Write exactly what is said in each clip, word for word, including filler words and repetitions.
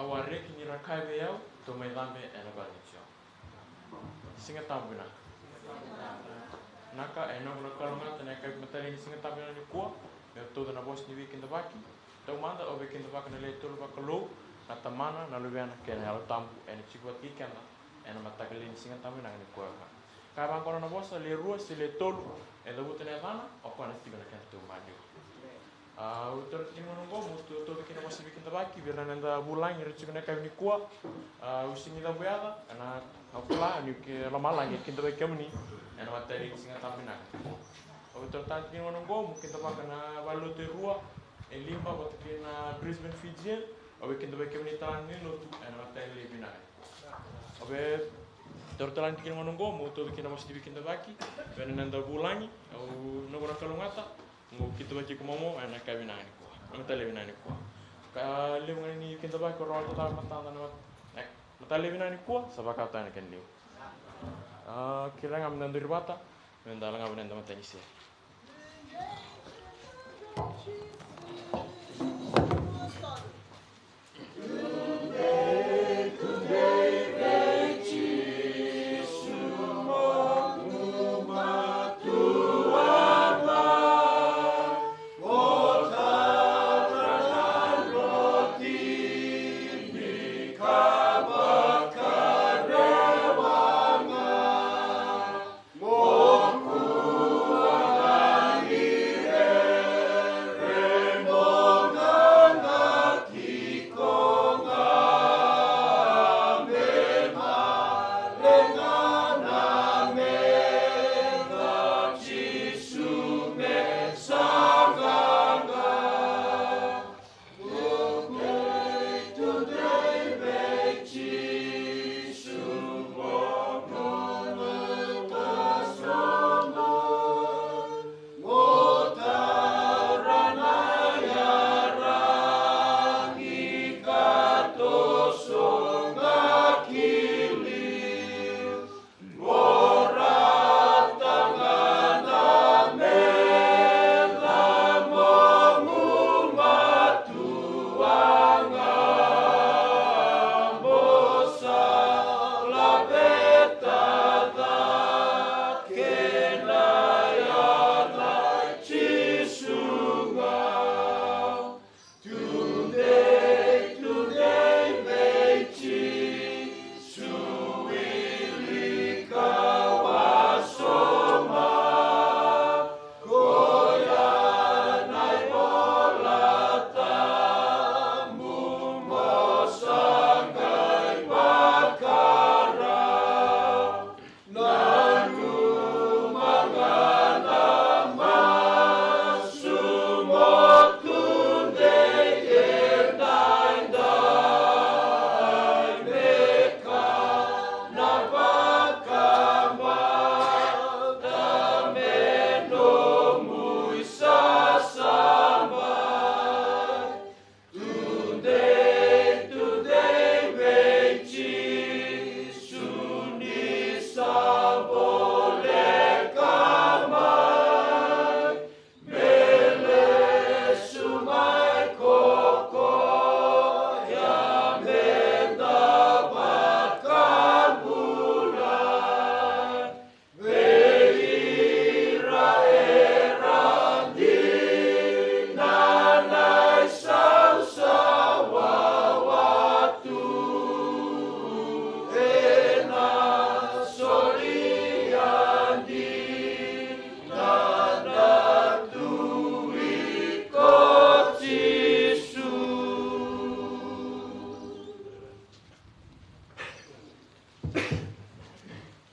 Au a reki ni ra kaya vei au, tou mai cabe ena vale ni Jiova. Siga Tabu vinaka. Naka, e noqu na kalougata na yakavi matale ni Siga Tabu vinaka nikua, meu tauca na vosa ni veikidavaki. Taumada, au veikidavaka na lewe tolu vakalou, na Tamana, na Luvena kei na Yalo Tabu, ena tiko vata kei keda ena mataka lailai ni Siga Tabu vinaka nikua. Ka vaqo na vosa, le rua se le tolu e cavuta na yacana, o koya na tiko na kena taumada. A, au taura tiko na gauna oqo meu tauca kina na vosa ni veikidavaki vei ira na noda vulagi era tiko na yakavi nikua. A, au sega ni cavuyaca, ena, au kila ni ke lomalagi e kidavaki kemuni ena mataka ni Siga Tabu vinaka. Au taura tale tiko na gauna oqo meu kidavaka na valelotu e rua, e Liba vata kei na Brisbane Fijian. Au veikidavaki kemuni tale na lotu ena mataka lailai vinaka. Au vei taura tale tiko na gauna oqo meu tauca kina na vosa ni veikidavaki vei ira na noda vulagi. Au noqu na kalougata, meu kidavaki iko momo ena ka vinaka nikua, ena mataka vinaka nikua. Ka levu ga ni kidavaki o rawa ni tauca matada na mat-, e, mataka vinaka nikua, sa vakatau na kena levu. A, kerea ga me da duri vata, me da lagava na noda matanise.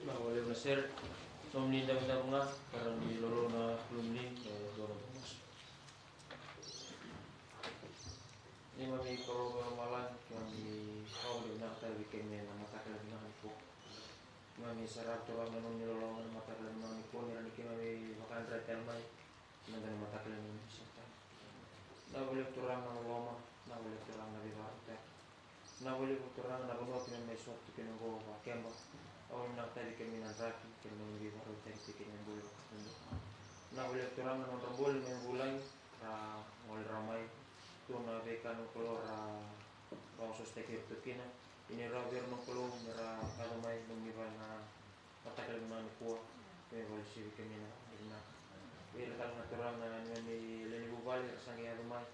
Vinaka vakalevu na sere. Nomuni davodavo ga, ka rawa ni lolou na kulomuni, e, dua na masu. Neimami Kalou mai lomalagi, keimami vakavinavinaka tale vei kemuni ena mataka vinaka nikua. Keimami sarava Turaga na nomuni loloma ena mataka vinaka nikua, ni rawa ni keimami vakadre tale mai. Meda na mataka ni Sotava. Vinaka vakalevu Turaga na loloma, vinaka vakalevu Turaga na veivakarautaki. Vinaka vakalevu Turaga na vanua keimami mai sota tu kina oqo vakakeba. Au vakavinavinakataki kemuni na draki, kei na nomuni veivakarautaki tiko kina me bula vakadodonu. Vinaka vakalevu Turaga na nodra bula na neimami vulagi, ra gole rawa mai. Tu na veika na Kalou ra vakasosotaki iratou kina. Ia ni rawa vei ira na Kalou me ra kaca mai nomuni vale na mataka lailai nikua. Ke vale sivi kemuni na vinaka. Vei ira tale na turaga na neimami lewe ni vuvale era sa qai yaco mai.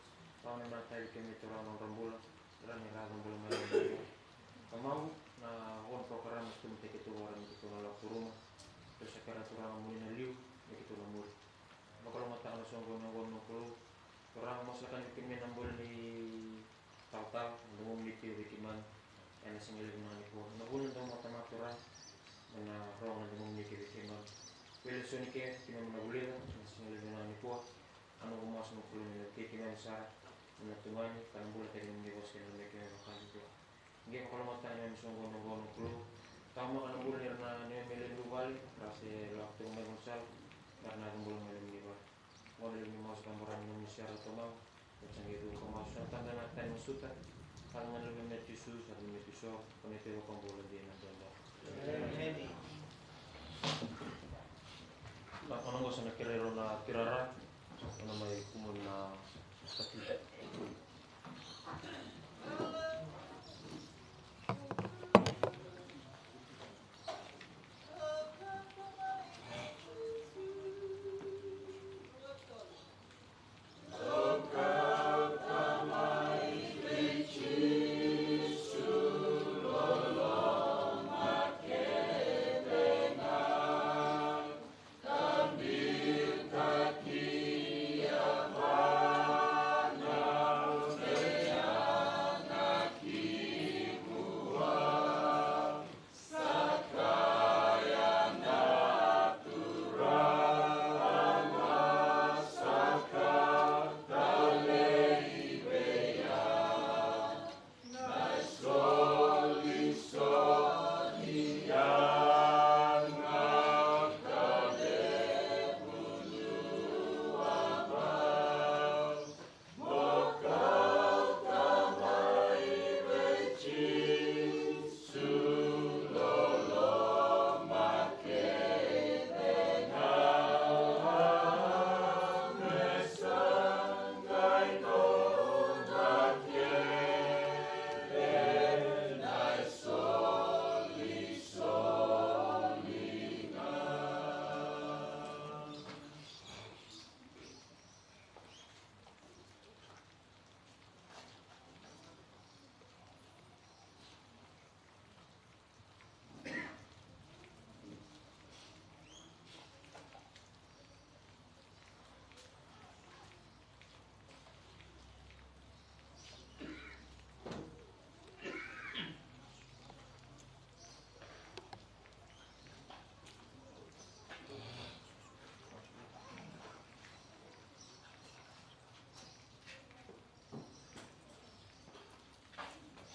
Rawa na tavi kemuni turaga na nodra bula. Ra ni ra bula mai. Tamaqu, na vona program e tu mai keitou vaka me keitou na lako curuma. Keitou sa kerea turaga mo ni na liu me keitou na muri. Vakalougatataka na soqoni oqo na Kalou. Turaga, masulaka ni kemuni na bula ni talatala, na domomuni tiko vei keimami ena siga levu vinaka nikua. Na vuna dau mata na turaga, me na rogo na domomuni kei vei keimami. Vei lesoni kece keimami na vulica ena siga levu vinaka nikua. A noqu masu na Kalou ni na vukei keimami sara, na tugani ka na bulataki na nomuni vosa kei na nomuni keimami vakadudua. Qai vakalougatataka na neimami soqoni oqo na Kalou. Taqomaka na bula ni ra na neimami lewe ni vuvale, ra se lako tiko mai gaunisala, me ra na yaco bula mai nomuni vale. Gone levu ni masu ka bora ni nomuni sere, Tamaqu. Oti sa qai cuva ka masu, sa tada na tani masuta. Ka na levu me Jisu, sa levu me Jisu, ka na tiko ka bula dina dodonu. Emeni. Na, na qo sa na kerei rau na tirara, na mai kumuni na sati.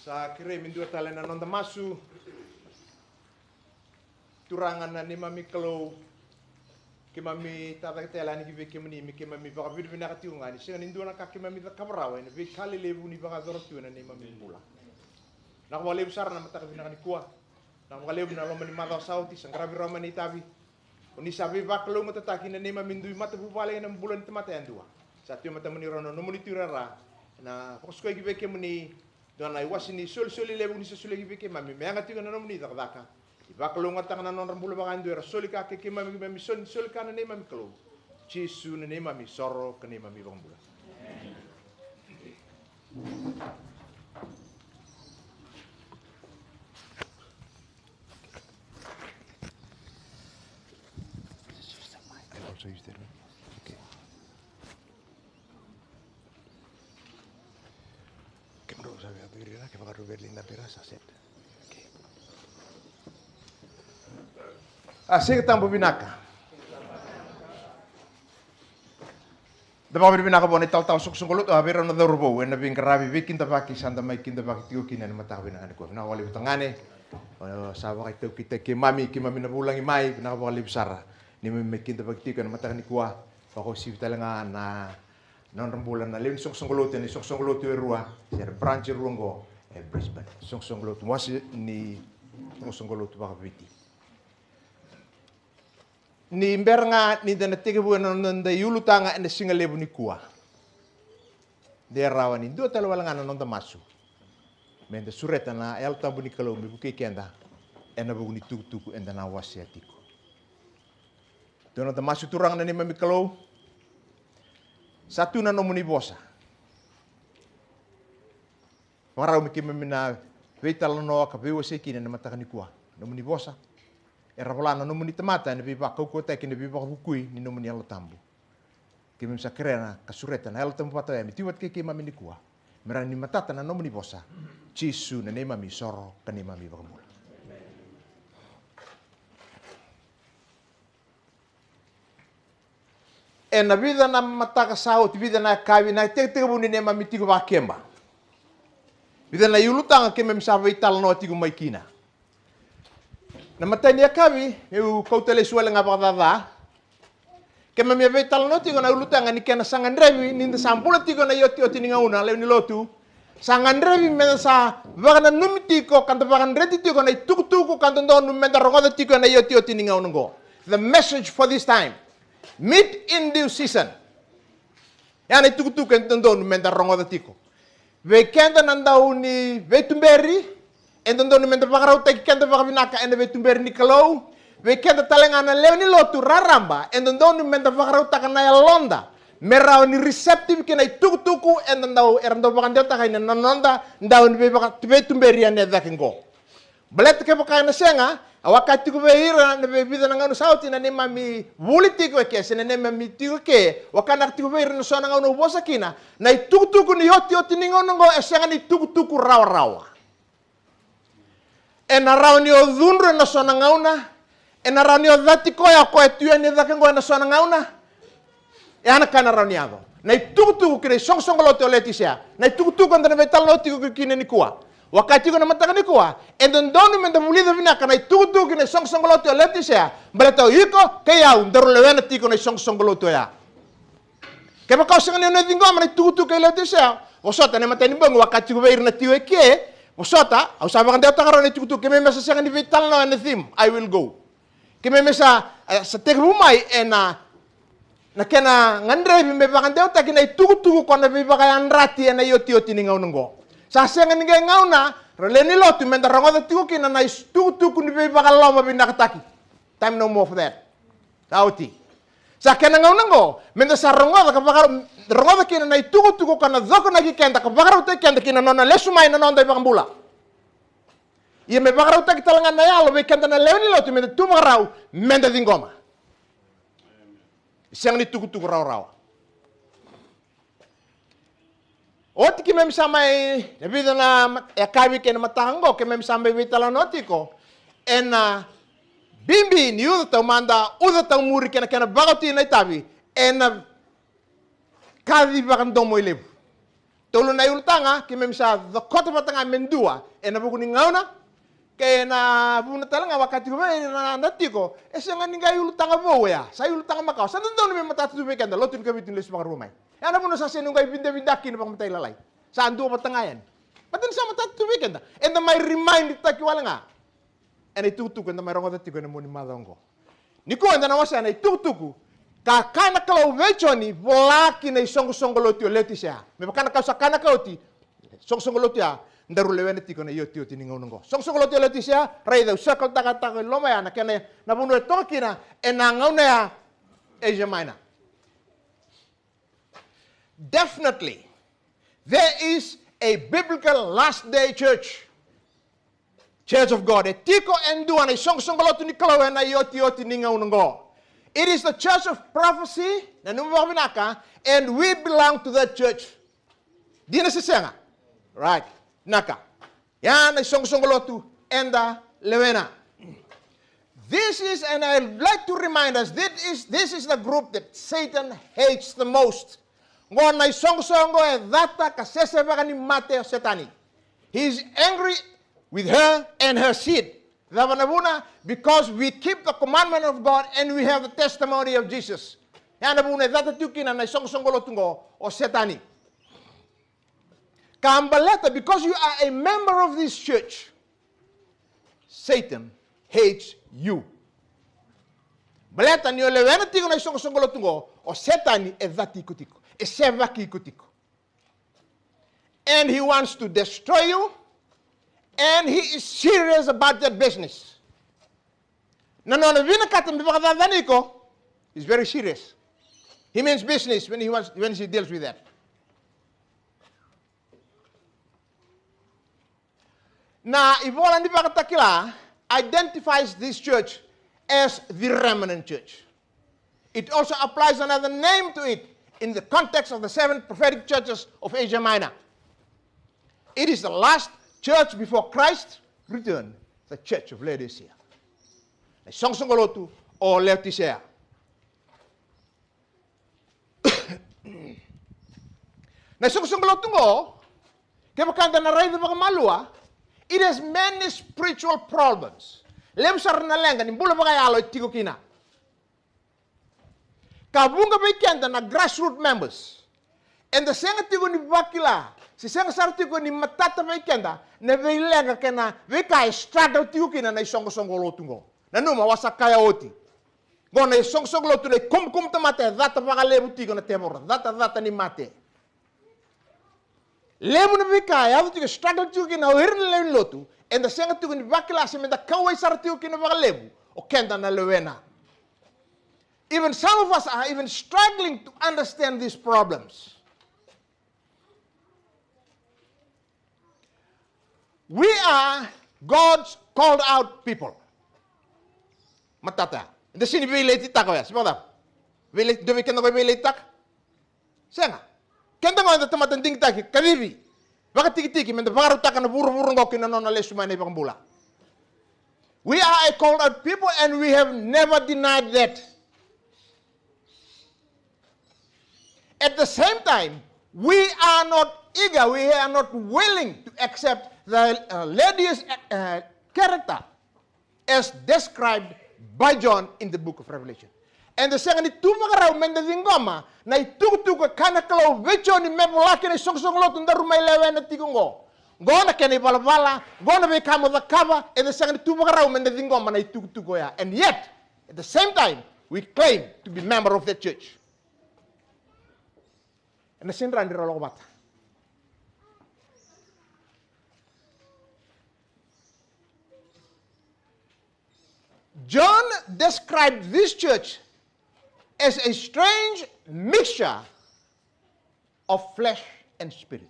Sa kerei me dua tale na noda masu. Turaga na neimami Kalou, keimami tacake tale yani ki vei kemuni me keimami vakavinavinaka tiko ga ni sega ni dua na ka keimami cakava rawa ena veika lelevu ni vakayacora tu ena neimami bula. Vinaka vakalevu sara na mataka vinaka nikua. Vinaka vakalevu na loma ni macawa sa oti, sa qaravi rawa mai na itavi. O ni sa veivakalougatataki na neimami dui matavuvale ena bula ni tamata yadua. Sa tu e matamuni rau na nomuni tuirara. Ena vakasukai ki vei kemuni dua na iwase ni solisoli levu ni sa solia ki vei keimami me yaga tiko ena nomuni cakacaka. Ni vakalougatataka na nodra bula vakayadua era soli ka kei keimami, keimami soli, soli ka na neimami Kalou. Jisu na neimami soro ka neimami vakabula. I also use that one. Okay. Kemudrau sa via viri ira, ke vakarau vei ira na bera sa set. Okay. A, Siga Tabu vinaka. Da vakavinavinaka vua na italatala soqosoqo lotu, a, vei rau na cauravou ena veiqaravi veikidavaki sa da mai kidavaki tiko kina ena mataka vinaka nikua. Vinaka vakalevu tagane, o, sa vakaitaukitaki keimami, keimami na vulagi mai, vinaka vakalevu sara. Ni mai, mai kidavaki tiko ena mataka nikua, vakauasivi tale ga na nodra bula na lewe ni soqosoqo lotu, ena isoqosoqo lotu e rua, se ra branch e rua oqo e Brisbane. Soqosoqo lotu wase ni soqosoqo lotu vakaviti. Ni bera ga ni da na tekivu ena noda iulutaga ena siga levu nikua, de rawa ni dua tale wale ga na noda masu. Meda sureta na Yalo Tabu ni Kalou me vukei keda ena vuku ni tukutuku eda na wasea tiko. Tou na da masu. Turaga na neimami Kalou, sa tu na nomuni vosa. Vakarau me keimami na veitalanoa ka veiwasei kina ena mataka nikua. Nomuni vosa era vola na nomuni tamata ena veivakaukauwataki, ena veivakavukui ni nomuni Yalo Tabu. Keimami sa kerea ka sureta na Yalo Tabu vata oya me tiko vata kei keimami nikua, me rawa ni matata na nomuni vosa. Jisu na neimami isoro ka neimami iVakabula. Ena vica na mataka sa oti, vica na yakavi, na itekitekivu ni neimami tiko vakakeba, vica na iulutaga keimami sa veitalanoa tiko mai kina. Na matai ni yakavi, meu kauta lesu wale ga vakacaca. Keimami a veitalanoa tiko na ulutaga ni kena sa gadrevi, ni da sa bula tiko na iotioti ni gauna, lewe ni lotu. Sa gadrevi meda sa vakananumi tiko ka da vakadreti tiko na itukutuku ka dodonu meda rogoca tiko ena iotioti ni gauna oqo. The message for this time. Meat in due season. Ya na itukutuku e dodonu meda rogoca tiko. Vei keda na dau ni veituberi, e dodonu meda vakarautaki keda vakavinaka ena veituberi ni Kalou. Vei keda tale ga na lewe ni lotu raraba, e dodonu meda vakarautaka na yaloda me rawa ni receptive ki na itukutuku eda dau, era dau vakadewataka ina noda dau ni veivaka-, veituberi ena cake oqo. Baleta kevaka ena sega, a waka tiko vei ira na veivica na gauna sa oti na neimami vuli tiko eke, se na neimami tiko eke, wakanaka tiko vei ira na so na gauna au vosa kina, na itukutuku ni iotioti ni gauna oqo e sega ni tukutuku rawarawa. Ena rawa ni o cudru ena so na gauna, ena rawa ni o cati koya o koya tu yani e cake oqo ena so na gauna. E a na ka ena rawa ni yaco. Na itukutuku ki na isoqosoqo lotu o Leotisea. Na itukutuku eda na veitalanoa tiko kina nikua. Waka tiko na mataka nikua, e dodonu meda vulica vinaka na itukutuku ki na isoqosoqo lotu o Leotisea. Baleta o iko kei au daru lewena tiko na isoqosoqo lotu oya. Kevaka o sega ni o na ciqoma na itukutuku kei Leotisea, vosota, na imatai ni bogi waka tiko vei ira na tiko eke, vosota, au sa vakadewataka rawa na itukutuku, keimami sa sega ni veitalanoa ena theme, I will go. Keimami sa, e, sa tekivu mai ena, na kena gadrevi me vakadewataki na itukutuku ko na veivakayadrati ena iotioti ni gauna oqo. Sa sega ni qai gauna, ra lewe ni lotu, meda rogoca tiko kina na itukutuku ni veivakalomavinakataki. Time no more for that. Sa oti. Sa kena gauna oqo, meda sa rogoca ka vaka-, rogoca kina na itukutuku ka na cokonaki keda, ka vakarautaki keda ki na nona lesu mai na noda iVakabula. Ia me vakarautaki tale ga na yalo vei keda na lewe ni lotu, meda tu vakarau, meda ciqoma. Sega ni tukutuku rawarawa. Oti keimami sa mai, na vica na ma-, yakavi kei na mataka oqo, keimami sa mai veitalanoa tiko ena bibi ni uca taumada, uca taumuri kei na kena vakaoti na itavi ena kaci vakadomoilevu. Tolu na iulutaga keimami sa cokota vata ga me dua, ena vuku ni gauna, kei na vuna tale ga waka tiko vei ira na tiko, e sega ni qai ulutaga vou oya, sa iulutaga makawa. Sa dodonu me matata tu vei keda, lotu ni Kavitu ni lesu vakarua mai. Ya na vuna sa sega ni qai vidavida kina vakamatailalai. Sa dua vata ga yani. Baleta ni sa matata tu vei keda, eda mai remind taki wale ga ena itukutuku eda mai rogoca tiko ena mua ni macawa oqo. Nikua eda na wasea na itukutuku ka kaya na Kalou vei Joni, vola ki na isoqosoqo lotu o Leotisea. Me vaka na ka au sa kaya na ka oti, soqosoqo lotu ya, daru lewena tiko na iotioti ni gauna oqo. Soqosoqo lotu o Leotisea, raica au circle-taka, taka i loma ya na kena, na vanua e toka kina ena gauna ya, Asia Minor. Definitely, there is a biblical last day church. Church of God. E tiko e dua na isoqosoqo lotu ni Kalou ena iotioti ni gauna oqo. It is the church of prophecy, nanuma vakavinaka, and we belong to that church. Dina se sega? Right. Naka. Ya na isoqosoqo lotu eda lewena. This is, and I'd like to remind us, this is, this is the group that Satan hates the most. Qo na isoqosoqo e cata ka sese vakanimate o Setani. He is angry with her and her seed. Cava na vuna? Because we keep the commandment of God and we have the testimony of Jesus. Ya na vuna e cata tiko kina na isoqosoqo lotu qo o Setani. Ka baleta, because you are a member of this church, Satan hates you. Baleta ni o lewena tiko na isoqosoqo lotu qo, o Setani e cati iko tiko, e sevaki iko tiko. And he wants to destroy you. And he is serious about that business. Na nona vinakata me vakacacani iko is very serious. He means business when he wants, when he deals with that. Na ivola ni Vakatakila identifies this church as the remnant church. It also applies another name to it in the context of the seven prophetic churches of Asia Minor. It is the last church before Christ return, the church of Laodicea. Na isoqosoqo lotu o Laodicea. Na isoqosoqo lotu qo, kevaka da na raica vakamalua, it has many spiritual problems. Levu sara na leqa ni bula vakayalo e tiko kina. Ka vuqa vei keda na grassroot members, eda sega tiko ni vakila, se sega sara tiko ni matata vei keda na veileqa kei na veika e struggle tiko kina na isoqosoqo lotu qo. Nanuma, au sa kaya oti, qo na isoqosoqo lotu na ikumukumu tamata e cata vakalevu tiko na tevoro, cata, cata ni mate. Levu na veika e yaco tiko, e struggle tiko kina o ira na lewe ni lotu, eda sega tiko ni vakila se meda kauwai sara tiko kina vakalevu o keda na lewena. Even some of us are even struggling to understand these problems. We are God's called out people. Matata ya. Eda sega ni veiletitaka oya, se vakacava? Veileti, dua vei keda qo e veiletitaka? Sega. Keda qo eda tamata digitaki, kacivi, vakatikitiki, meda vakarautaka na vuravura qo ki na nona lesu mai na iVakabula. We are a called out people and we have never denied that. At the same time, we are not eager, we are not willing to accept the, uh, Laodicean, uh, character as described by John in the book of Revelation. Eda sega ni tu vakarau meda ciqoma na itukutuku e kaya na Kalou vei Joni me vola kina isoqosoqo lotu daru mai lewena tiko qo. Qo na kena ivalavala, qo na veika mo cakava, eda sega ni tu vakarau meda ciqoma na itukutuku oya. And yet, at the same time, we claim to be member of that church. Ena sega ni rawa ni ra lako vata. John described this church as a strange mixture of flesh and spirit.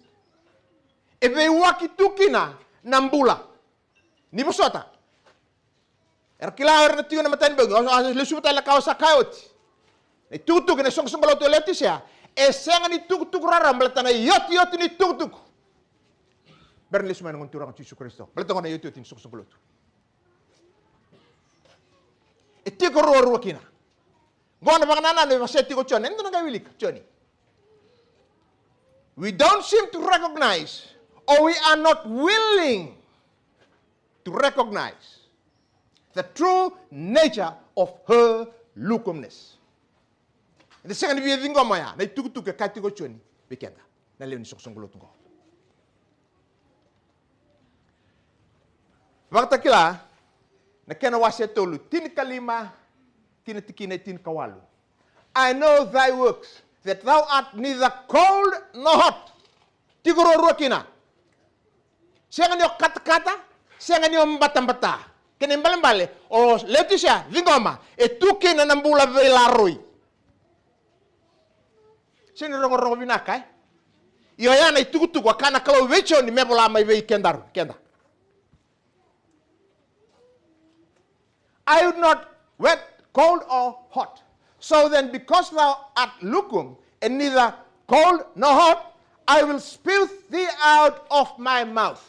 E veiwaki tu kina na bula. Ni vosota. Era kila o ira na tiko na matanibogi, au sa lesuva tale na ka au sa kaya oti. Na itukutuku ena isoqosoqo lotu e Leotisea e sega ni tukutuku raraba, baleta na iotioti ni tukutuku. Bera ni lesu mai na Gone Turaga o Jisu Karisito, baleta qo na iotioti ni soqosoqo lotu. E tiko ruarua kina. Qo na vakanananu e wasea tiko o Joni, eda na qai wilika Joni. We don't seem to recognize, or we are not willing to recognize the true nature of her lukewarmness. Eda sega ni via ciqoma oya na itukutuku e kaya tiko o Joni vei keda na lewe ni soqosoqo lotu qo. Vakatakila na kena wase e tolu, tinikalima ki na tikina e tinikawalu. I know thy works, that thou art neither cold nor hot. Tiko ruarua kina. Sega ni o katakata, sega ni o batabata. Kena ibalebale, o Leotisea, ciqoma, e tu kina na bula veilaroi. Sega ni rogorogo vinaka, e? Io, oya na itukutuku a kaya na Kalou vei Joni me vola mai vei kedaru, keda. I would not wet, cold or hot. So then, because thou art lukewarm, and neither cold nor hot, I will spew thee out of my mouth.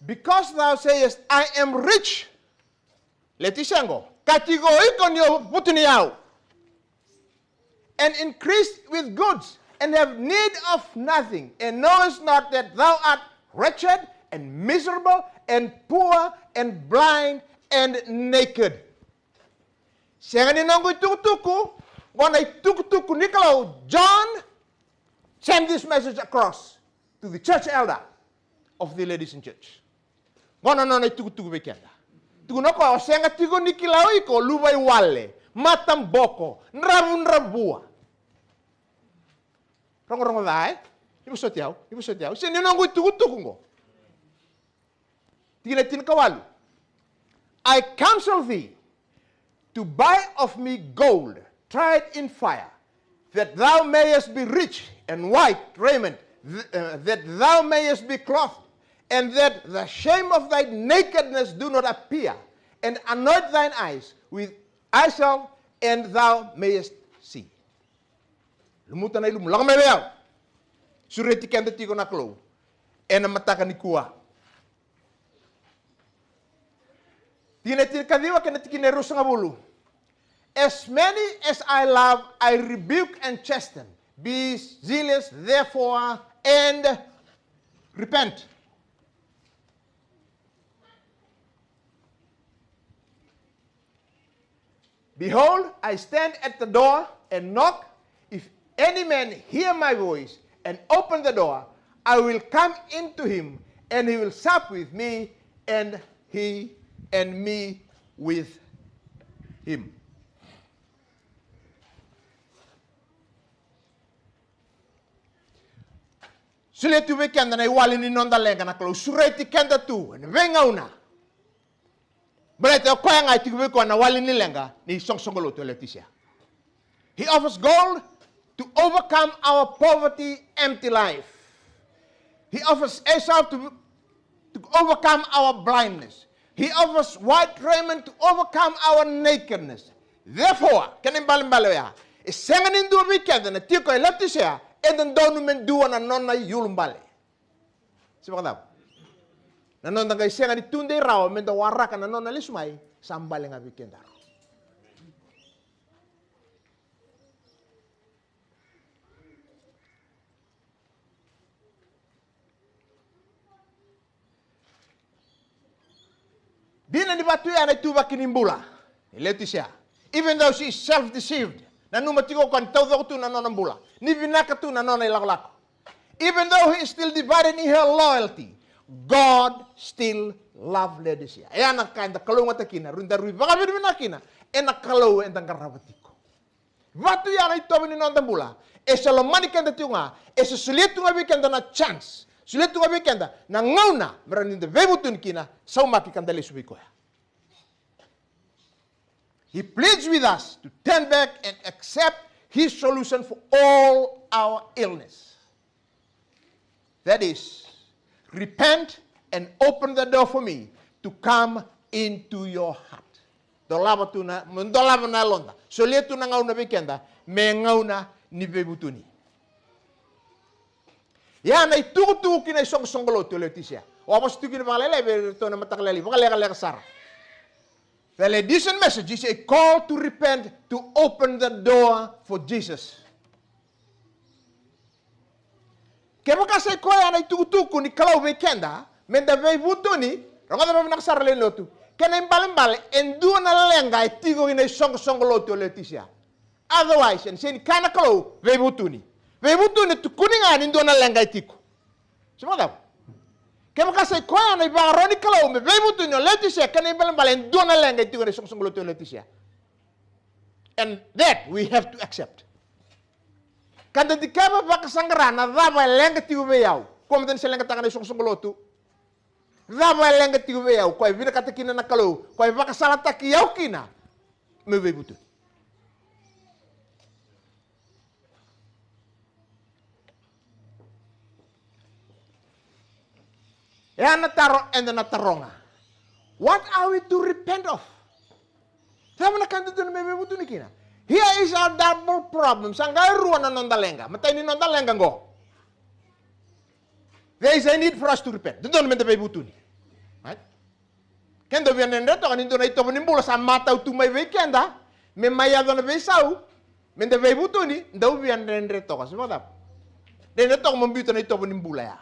Because thou sayest, I am rich, Leotisea qo, ka tiko o iko ni o vutuniyau, and increased with goods, and have need of nothing, and knowest not that thou art wretched, and miserable, and poor, and blind, and naked. Sega ni noqu itukutuku, qo na itukutuku ni Kalou. John send this message across to the church elder of the Laodicean church. Qo na nona itukutuku vei keda. Tukuna o koya, o sega tiko ni kila o iko luvaiwale, mataboko, dravudravua. Rogorogo ca, e? vosoti au, ni vosoti au. Sega ni noqu itukutuku qo. Tikina tinikawalu. I counsel thee to buy of me gold tried in fire, that thou mayest be rich, and white raiment, th- uh, that thou mayest be clothed, and that the shame of thy nakedness do not appear, and anoint thine eyes with eye salve, and thou mayest see. Lumuta na ilumu, lako mai vei au. Sureti keda tiko na Kalou ena mataka nikua. Tikina e tinikaciwa kei na tikina e ruasagavulu. As many as I love, I rebuke and chasten. Be zealous, therefore, and repent. Behold, I stand at the door and knock. If any man hear my voice and open the door, I will come in to him, and he will sup with me, and he and me with him. Solia tu vei keda na iwali ni noda leqa na Kalou, sureti keda tu ena veigauna. Baleta o koya ga e tiko vei koya na wali ni leqa ni soqosoqo lotu e Leotisia. He offers gold to overcome our poverty, empty life. He offers Esau to, to overcome our blindness. He offers white raiment to overcome our nakedness. Therefore, kena ibalebale oya, e sega ni dua vei keda na tiko e Leotisia e dodonu me dua na nona iulubale. Se vakacava? Na noda qai sega ni tudei rawa meda waraka na nona lesu mai, sa bale ga vei kedaru. Dina ni vatu ya na ituvaki ni bula e Leotisia. Even though she is self-deceived, nanuma tiko o koya ni taucoko tu na nona bula, ni vinaka tu na nona ilakolako. Even though he is still divided in her loyalty, God still love Laodicea. E ya na ka eda kalougata kina, rui da rui vakavinavinaka kina ena Kalou eda qarava tiko. Vatu ya na itovo ni noda bula, e se lomani keda tiko ga, e se solia tu ga vei keda na chance, solia tu ga vei keda na gauna me rawa ni da veivutuni kina, saumaki ka da lesu vei koya. He pleads with us to turn back and accept his solution for all our illness. That is, repent and open the door for me to come into your heart. Dolava tu na, mo dolava na yaloda. Solia tu na gauna vei keda me gauna ni veivutuni. Ia na itukutuku ki na isoqosoqo lotu e Leotisia. Au a vosa tu kina vakalailai vei iratou na mataka lailai, vakalekaleka sara. The Laodicean message is a call to repent, to open the door for Jesus. Kevaka sa i koya na itukutuku ni Kalou vei keda me da veivutuni, rogoca vakavinaka sara lewe ni lotu. Kena ibalebale e dua na leqa e tiko ki na isoqosoqo lotu e Leotisia. Otherwise, ena sega ni kaya na Kalou veivutuni. Veivutuni e tukuni ga ni dua na leqa e tiko. Se vakacava? Kevaka sa i koya na ivakaro ni Kalou me veivutuni o Leotisia, kena ibalebale e dua na leqa e tiko ena isoqosoqo lotu o Leotisia. And that we have to accept. Ka da dikeva vakasaqara na cava e leqa tiko vei au. Kua mada ni se leqataka na isoqosoqo lotu. Cava e leqa tiko vei au, koya e vinakata kina na Kalou, koya e vakasalataki au kina meu veivutuni. E a na taro eda na taroga. What are we to repent of? Cava na ka e dodonu me veivutuni kina? Here is our double problem. Sa qai rua na noda leqa. Matai ni noda leqa qo. There is a need for us to repent. Dodonu me da veivutuni. Right? Keda via dredre toka ni dua na itovo ni bula sa matau tu mai vei keda me mai yaco na veisau me da veivutuni, dau via dredre toka. Se vakacava? Dredre toka mo biuta na itovo ni bula ya.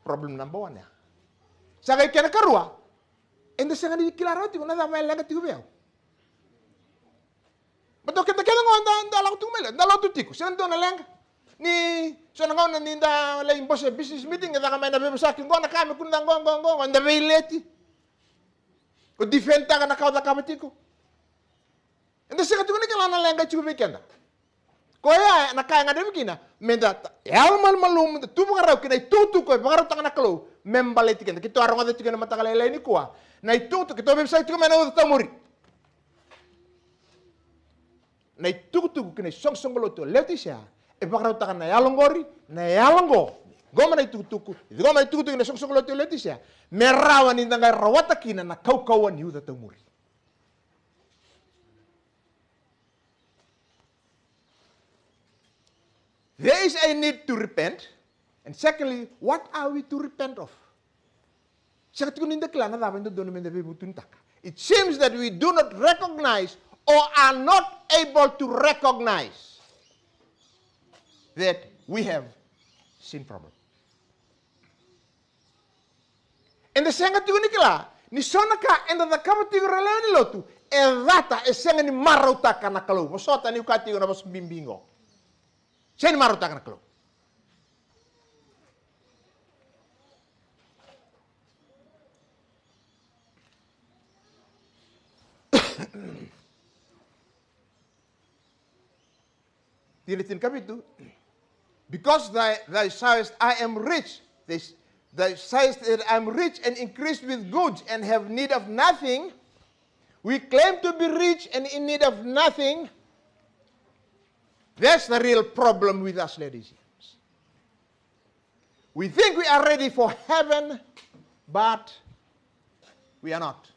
Problem number one ya. Sa qai kena karua, eda sega ni kila rawa tiko na cava e leqa tiko vei au. Baleta o keda kece qo da, da lako tu mai, da lotu tiko, sega ni dua na leqa. Ni so na gauna ni da lai bose business meeting, e caka mai na veivosaki qo, na ka me kua ni da qo, qo, qo, qo, da veileti. O defendtaka na ka o cakava tiko. Eda sega tiko ni kila na leqa e tiko vei keda. Koya na ka e gadrevi kina meda yalomalumalumu, da tu vakarau ki na itukutuku e vakarautaka na Kalou me baleti keda. Keitou a rogoca tiko ena mataka lailai nikua na itukutuku, keitou veiveisau tiko mai na Uca Taumuri. Na itukutuku ki na isoqosoqo lotu o Leotisea e vakarautaka na yalo qori, na yalo qo. Ciqoma na itukutuku, ciqoma na itukutuku ki na isoqosoqo lotu o Leotisea, me rawa ni da qai rawata kina na kaukauwa ni Uca Taumuri. There is a need to repent. And secondly, what are we to repent of? Sega tiko ni da kila na cava e dodonu meda veivutunitaka. It seems that we do not recognize or are not able to recognize that we have sin problem. Eda sega tiko ni kila ni so na ka eda cakava tiko, ra lewe ni lotu, e cata, e sega ni marautaka na Kalou. Vosota, niu kaya tiko na vosa bibi qo. Sega ni marautaka na Kalou. Tini, tinikavitu. Because thou, thou sayest, "I am rich." They, thou sayest that I am rich and increased with goods and have need of nothing. We claim to be rich and in need of nothing. That's the real problem with us, ladies. We think we are ready for heaven, but we are not.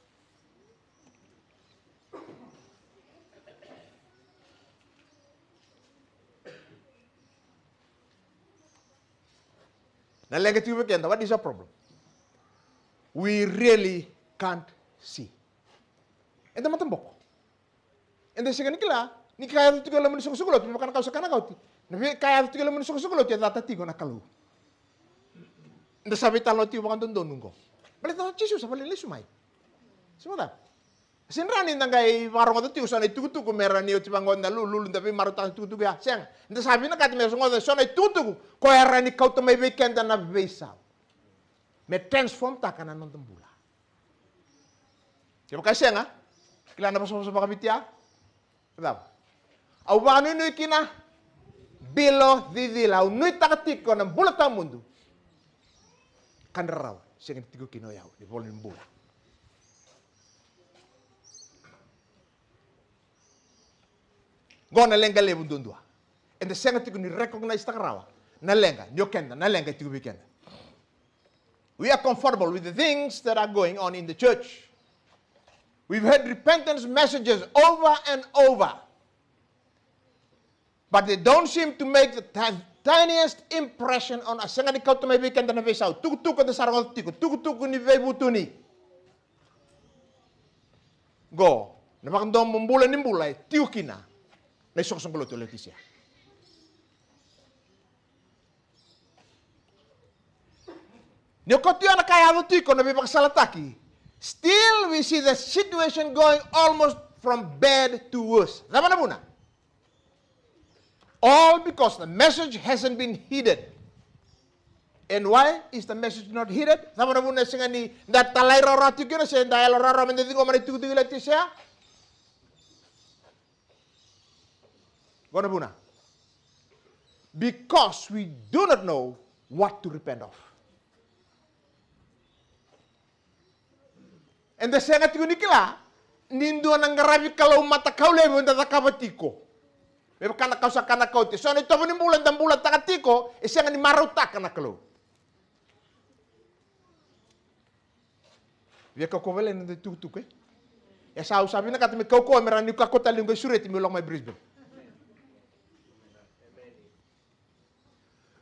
Na leqa tiko vei keda, what is our problem? We really can't see. Eda mataboko. Eda sega ni kila ni ka yaco tiko e loma ni soqosoqo lotu me vaka na ka au sa kaya na ka oti. Na veika yaco tiko e loma ni soqosoqo lotu e cata tiko na Kalou. Eda sa veitalanoa tiko vakadodonu qo. Baleta o Jisu sa vakalesui mai. Sa vacava? Sega ni rawa ni da qai vakarogoca tiko so na itukutuku me rawa ni oti vaqo na lululu, da veimarautaka na itukutuku ya. Sega. Eda sa vinakata me rogoca so na itukutuku ko e rawa ni kauta mai vei keda na veisau, me transform-taka na noda bula. Kevaka e sega, kila na vosavosa vakaviti ya? Cava? Au vakanuinui kina, bilo cicila, au nuitaka tiko na bula tawamudu. Ka ni rarawa, sega ni tiko kina o yau ni vola ni bula. Qo na leqa levu duadua. Eda sega tiko ni recognize-taka rawa na leqa ni o keda, na leqa e tiko vei keda. We are comfortable with the things that are going on in the church. We've heard repentance messages over and over. But they don't seem to make the ti-, tiniest impression on us. Sega ni kauta mai vei keda na veisau. Tukutuku eda sa rogoca tiko, tukutuku ni veivutuni. Qo na vakadomobula ni bula e tiko kina na isoqosoqo lotu o Leotisia. Ni o kauta na ka e yaco tiko, na veivakasalataki, still we see the situation going almost from bad to worse. Cava na vuna? All because the message hasn't been heeded. And why is the message not heeded? Cava na vuna e sega ni da talairawarawa tiko kina, se da yalorawarawa me da ciqoma na itukutuku i Leotisia? Qo na vuna. Because we do not know what to repent of. Eda sega tiko ni kila ni dua na qaravi Kalou matakau levu eda cakava tiko. Me vaka na ka au sa kaya na ka oti, e so na itovo ni bula eda bulataka tiko e sega ni marautaka na Kalou. Via kaukauwa vakalailai na noda itukutuku, e? E sa, au sa vinakata me kaukauwa me rawa niu kakua tale niu qai sureti meu lako mai Brisbane.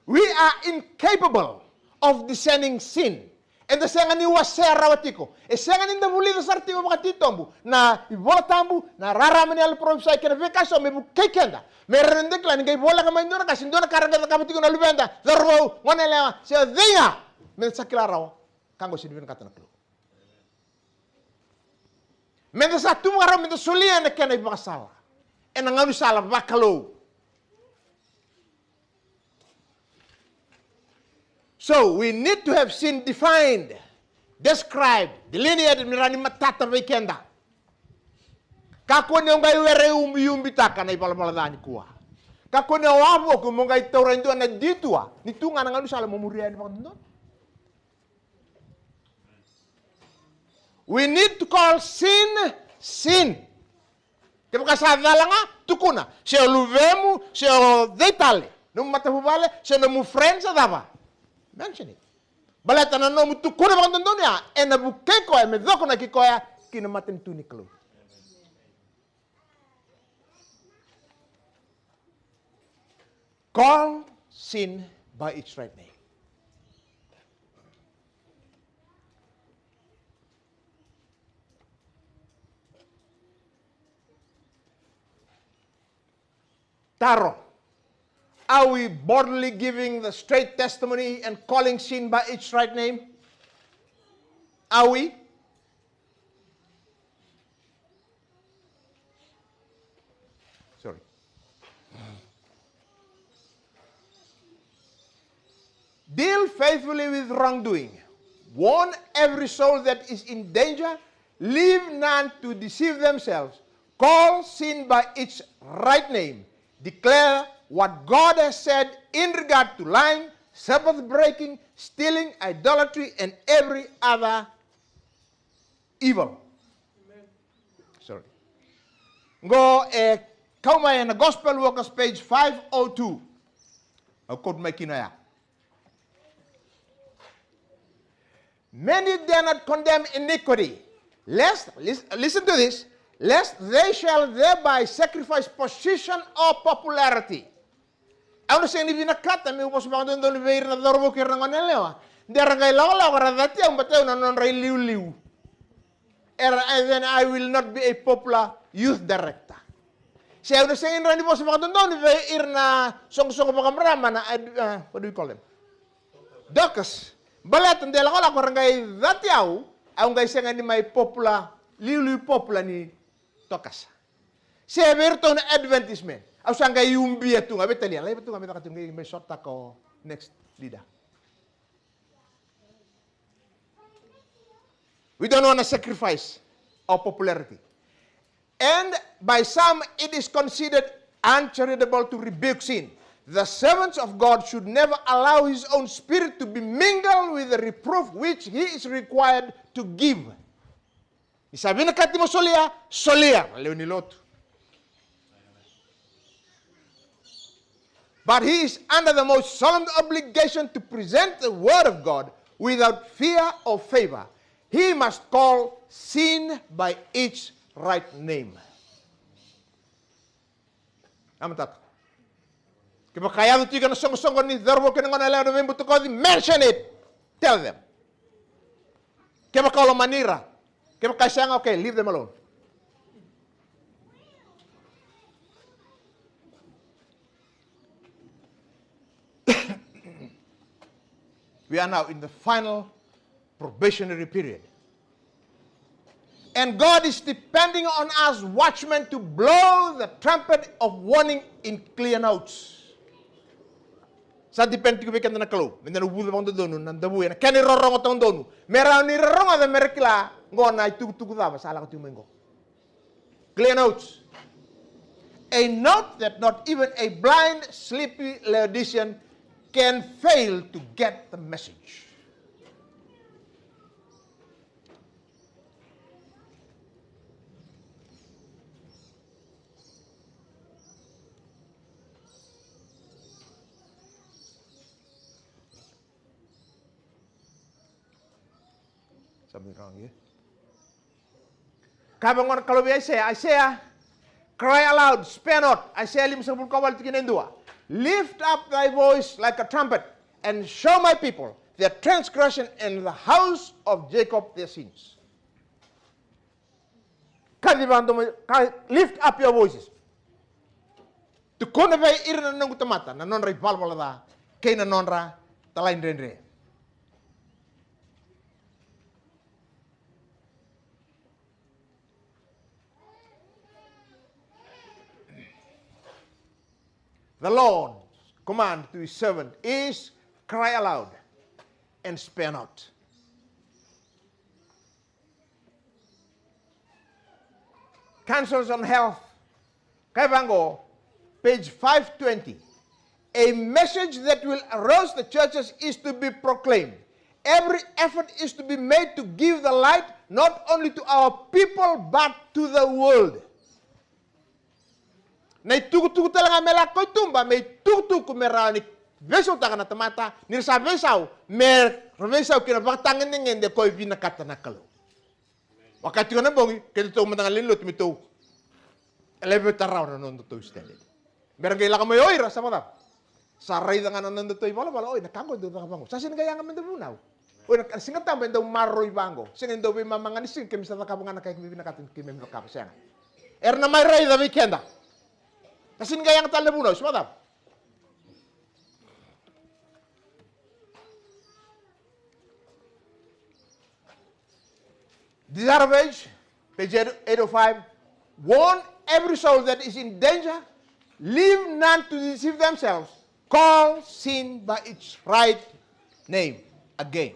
We are incapable of discerning sin. Eda sega ni wasea rawa tiko. E sega ni da vulica sara tiko vakatitobu na iVola Tabu, na rarama ni yalo ni parofisai kei na veika eso me vukei keda, me rawa ni da kila ni qai voleka mai dua na ka se dua na ka ra qai cakava tiko na luveda, cauravou, goneyalewa, se o cei ga, me da sa kila rawa. Ka qo sega ni vinakata na Kalou. Me da sa tu vakarau me da solia na kena ivakasala ena gaunisala vakalou. So we need to have sin defined, described, delineated, me rawa ni matata vei keda. Kakua ni o qai were ubiubitaka na ivalavala ca nikua. Kakua ni o wavoki mo qai taura e dua na detour ni tu ga na gaunisala mo muria yani vakadodonu. We need to call sin, sin. Kevaka sa cala ga, tukuna. Se o luvemu, se o cei tale, nomu matavuvale, se nomu friend, se cava. Mention it. Baleta na nomu tukuna vakadodonu ya ena vukei koya me cokonaki koya ki na matanitu ni Kalou. Call sin by its right name. Taro. Are we boldly giving the straight testimony and calling sin by its right name? Are we? Sorry. Deal faithfully with wrongdoing. Warn every soul that is in danger. Leave none to deceive themselves. Call sin by its right name. Declare what God has said in regard to lying, Sabbath breaking, stealing, idolatry, and every other evil. Sorry. Qo e kau mai ena Gospel Workers, page five oh two. Au quote mai kina ya. Many dare not condemn iniquity, lest, lis-, listen to this, lest they shall thereby sacrifice position or popularity. Au na sega ni vinakata meu vosa vakadodonu vei ira na cauravou kei ira na goneyalewa. De ra qai lakolako ra cati au, baleta au na nodra iliuliu. Era, and then I will not be a popular youth director. Se au na sega ni rawa ni vosa vakadodonu vei ira na soqosoqo vakamarama na ad-, uh, what do we call them? Dorcas. Baleta de lakolako ra qai cati au, au qai sega ni mai popular, liuliu popular ni Dorcas. Se vei iratou na advertisement. Au sa qai ubia tu ga, veitalia, laiva tu ga me caka tu ga, qai mai sotaka o next leader. We don't want to sacrifice our popularity. And by some, it is considered uncharitable to rebuke sin. The servants of God should never allow his own spirit to be mingled with the reproof which he is required to give. Ni sa vinakati mo solia, solia, na lewe ni lotu. But he is under the most solemn obligation to present the word of God without fear or favor. He must call sin by its right name. Amatata. Kevaka e yaco tiko na soqosoqo ni cauravou kei na goneyalewa na veibutakoci, mention it. Tell them. Kevaka o lomani ira. Kevaka e sega, okay, leave them alone. We are now in the final probationary period. And God is depending on us watchmen to blow the trumpet of warning in clear notes. Sa depend tiko vei keda na Kalou me da na vuca vakadodonu na davui ena kena irorogo taudonu, me rawa ni ra rogoca me ra kila qo na itukutuku cava sa lako tiko mai qo. Clear notes. A note that not even a blind, sleepy Laodicean can fail to get the message. Something wrong here. Kaya vaqo na Kalou vei Aisea, Aisea, cry aloud, spare not. Aisea limasagavulu ka walu, tikina e dua. Lift up thy voice like a trumpet, and show my people their transgression, and the house of Jacob their sins. Kaci vakadomo, ka-, lift up your voices. Tukuna vei ira na noqu tamata na nodra ivalavala ca kei na nodra talaidredre. The Lord's command to his servant is, cry aloud and spare not. Counsels on health. Kaya vaqo, Page five twenty. A message that will arouse the churches is to be proclaimed. Every effort is to be made to give the light not only to our people but to the world. Na itukutuku tale ga me lako i tuba, me itukutuku me rawa ni veisautaka na tamata, ni ra sa veisau, me ra veisau kina vakatagedegede ko e vinakata na Kalou. Vaka tiko na bogi, keitou mada ga lewe ni lotu me tou elevate rawa na nodatou standard. Me ra qai lako mai o ira, sa vakacava? Sa raica ga na nodatou ivalavala, oi, na ka qo e dau caka vaqo. Sa sega ni qai yaga me dau vunau. Oi, na Siga Tabu e dau maroroi vaqo. Sega ni dau veimama ga ni siga, keimami sa cakava ga na ka keimami vinakata ni keimami cakava, sega. Era na mai raica vei keda. Sa sega ni qai yaga tale na vunau, sa vakacava? Desire of Age, page eight oh five. Warn every soul that is in danger. Leave none to deceive themselves. Call sin by its right name again.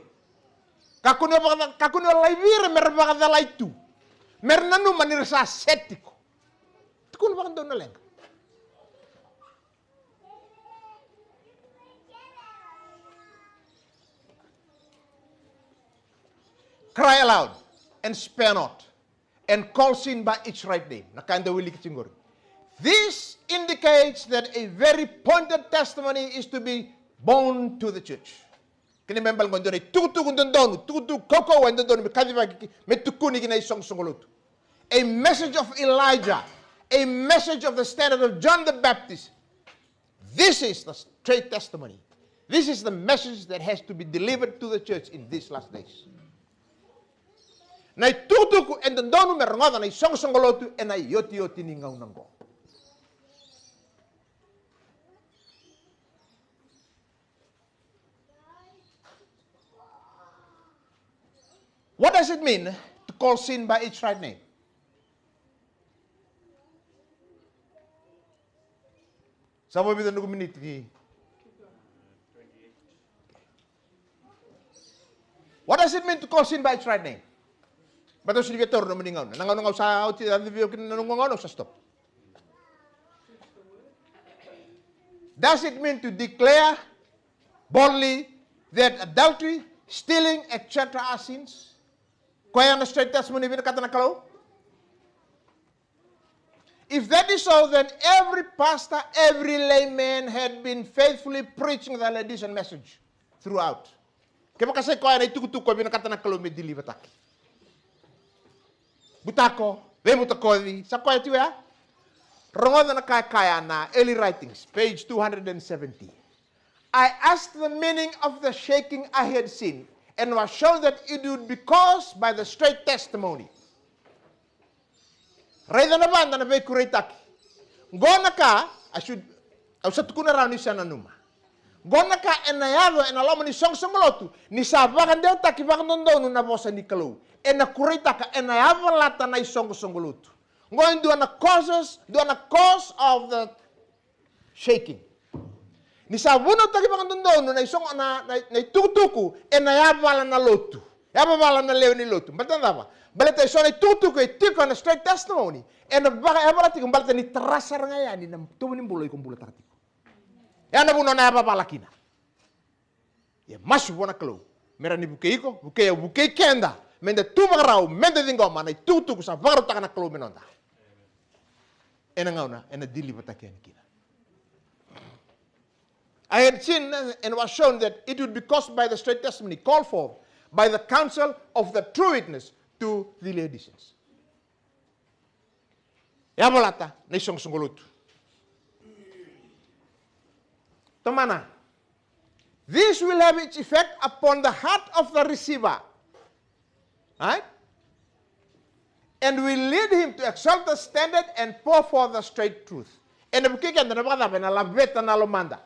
Kakua ni o vaka-, kakua ni o laivi ira me ra vakacalai tu. Me ra nanuma ni ra sa set tiko. Tukuna vakadua na leqa. Cry aloud and spare not, and call sin by its right name. Na ka e dau wiliki tiko qori. This indicates that a very pointed testimony is to be borne to the church. Kena ibalebale qo e dua na itukutuku dodonu, tukutuku kaukauwa e dodonu me kacivaki, me tukuni ki na isoqosoqo lotu. A message of Elijah, a message of the standard of John the Baptist. This is the straight testimony. This is the message that has to be delivered to the church in these last days. Na itukutuku e dodonu me rogoca na isoqosoqo lotu ena iotioti ni gauna qo. What does it mean to call sin by its right name? Sa vo vica noqu miniti ni. What does it mean to call sin by its right name? Baleta au sega ni via taura na nomuni gauna. Na gauna ga au sa oti, a civil kina na noqu gauna, au sa stop. Does it mean to declare boldly that adultery, stealing, et cetera are sins? Koya na straight testimony vinakata na Kalou? If that is so, then every pastor, every layman had been faithfully preaching the Laodicean message throughout. Kevaka sa i koya na itukutuku e vinakata na Kalou me deliver-taki. Butako, veibutakoci, sa koya tiko ya? Rogoca na ka e kaya na Early Writings, page two hundred and seventy. I asked the meaning of the shaking I had seen, and was shown that it would be caused by the straight testimony. Raica na vada na veikureitaki. Qo na ka, I should, au sa tukuna rawa ni sa nanuma. Qo na ka ena yaco ena loma ni soqosoqo lotu, ni sa vakadewataki vakadodonu na vosa ni Kalou. Ena kureitaka, ena yavalata na isoqosoqo lotu. Qo e dua na causes, dua na cause of the shaking. Ni sa vunautaki vakadodonu na isoqo, na, na, na itukutuku ena yavala na lotu. Yavavala na lewe ni lotu. Baleta na cava? Baleta eso na itukutuku e tiko ena straight testimony, ena vakayavala tiko, baleta ni tara sara ga yani na itovo ni bula iko bulataka tiko. Ya na vuna na yavavala kina. Ia masu vua na Kalou me rawa ni vukei iko, vukei au, vukei keda, meda tu vakarau, meda ciqoma na itukutuku sa vakarautaka na Kalou me noda. Ena gauna ena deliver-taki yani kina. I had seen and was shown that it would be caused by the straight testimony called for by the council of the true witness to the Laodiceans. Yavalata na isoqosoqo lotu. Tomana. This will have its effect upon the heart of the receiver. Right? And will lead him to exalt the standard and pour forth the straight truth. Ena vukei keda na vakacava? Ena laveta na lomada.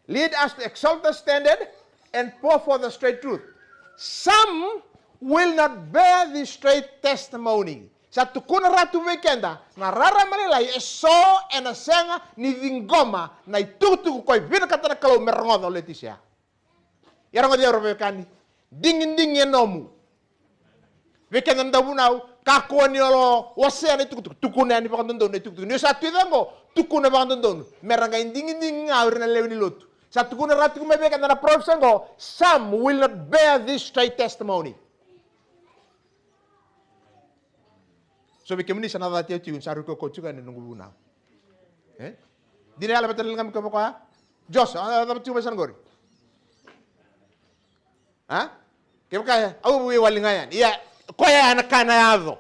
Lead us to exalt the standard and pour forth the straight truth. Some will not bear the straight testimony. Sa tukuna rawa tu vei keda na rarama lailai, eso ena sega ni ciqoma na itukutuku koya e vinakata na Kalou me rogoca o Letisia. Ia rogoci au, ra veiwekani, digidigi e nomu. Vei keda na dauvunau, kakua ni o wasea na itukutuku, tukuna yani vakadodonu na itukutuku. Ni o sa tu i cake qo, tukuna vakadodonu. Me ra qai digidigi ga o ira na lewe ni lotu. Sa tukuna rawa tiko mai vei keda na Proverbs qo, some will not bear this straight testimony. So vei kemuni sa na cati au tiko, ni sa rui kaukaua tiko yani na noqu vunau. E? Dina yala vata na liga mi ka vaka ya? Jos, a cava tiko mai sa na qori? A? Kevaka ya, au veiwali ga yani. Ia, koya ya na ka na yaco.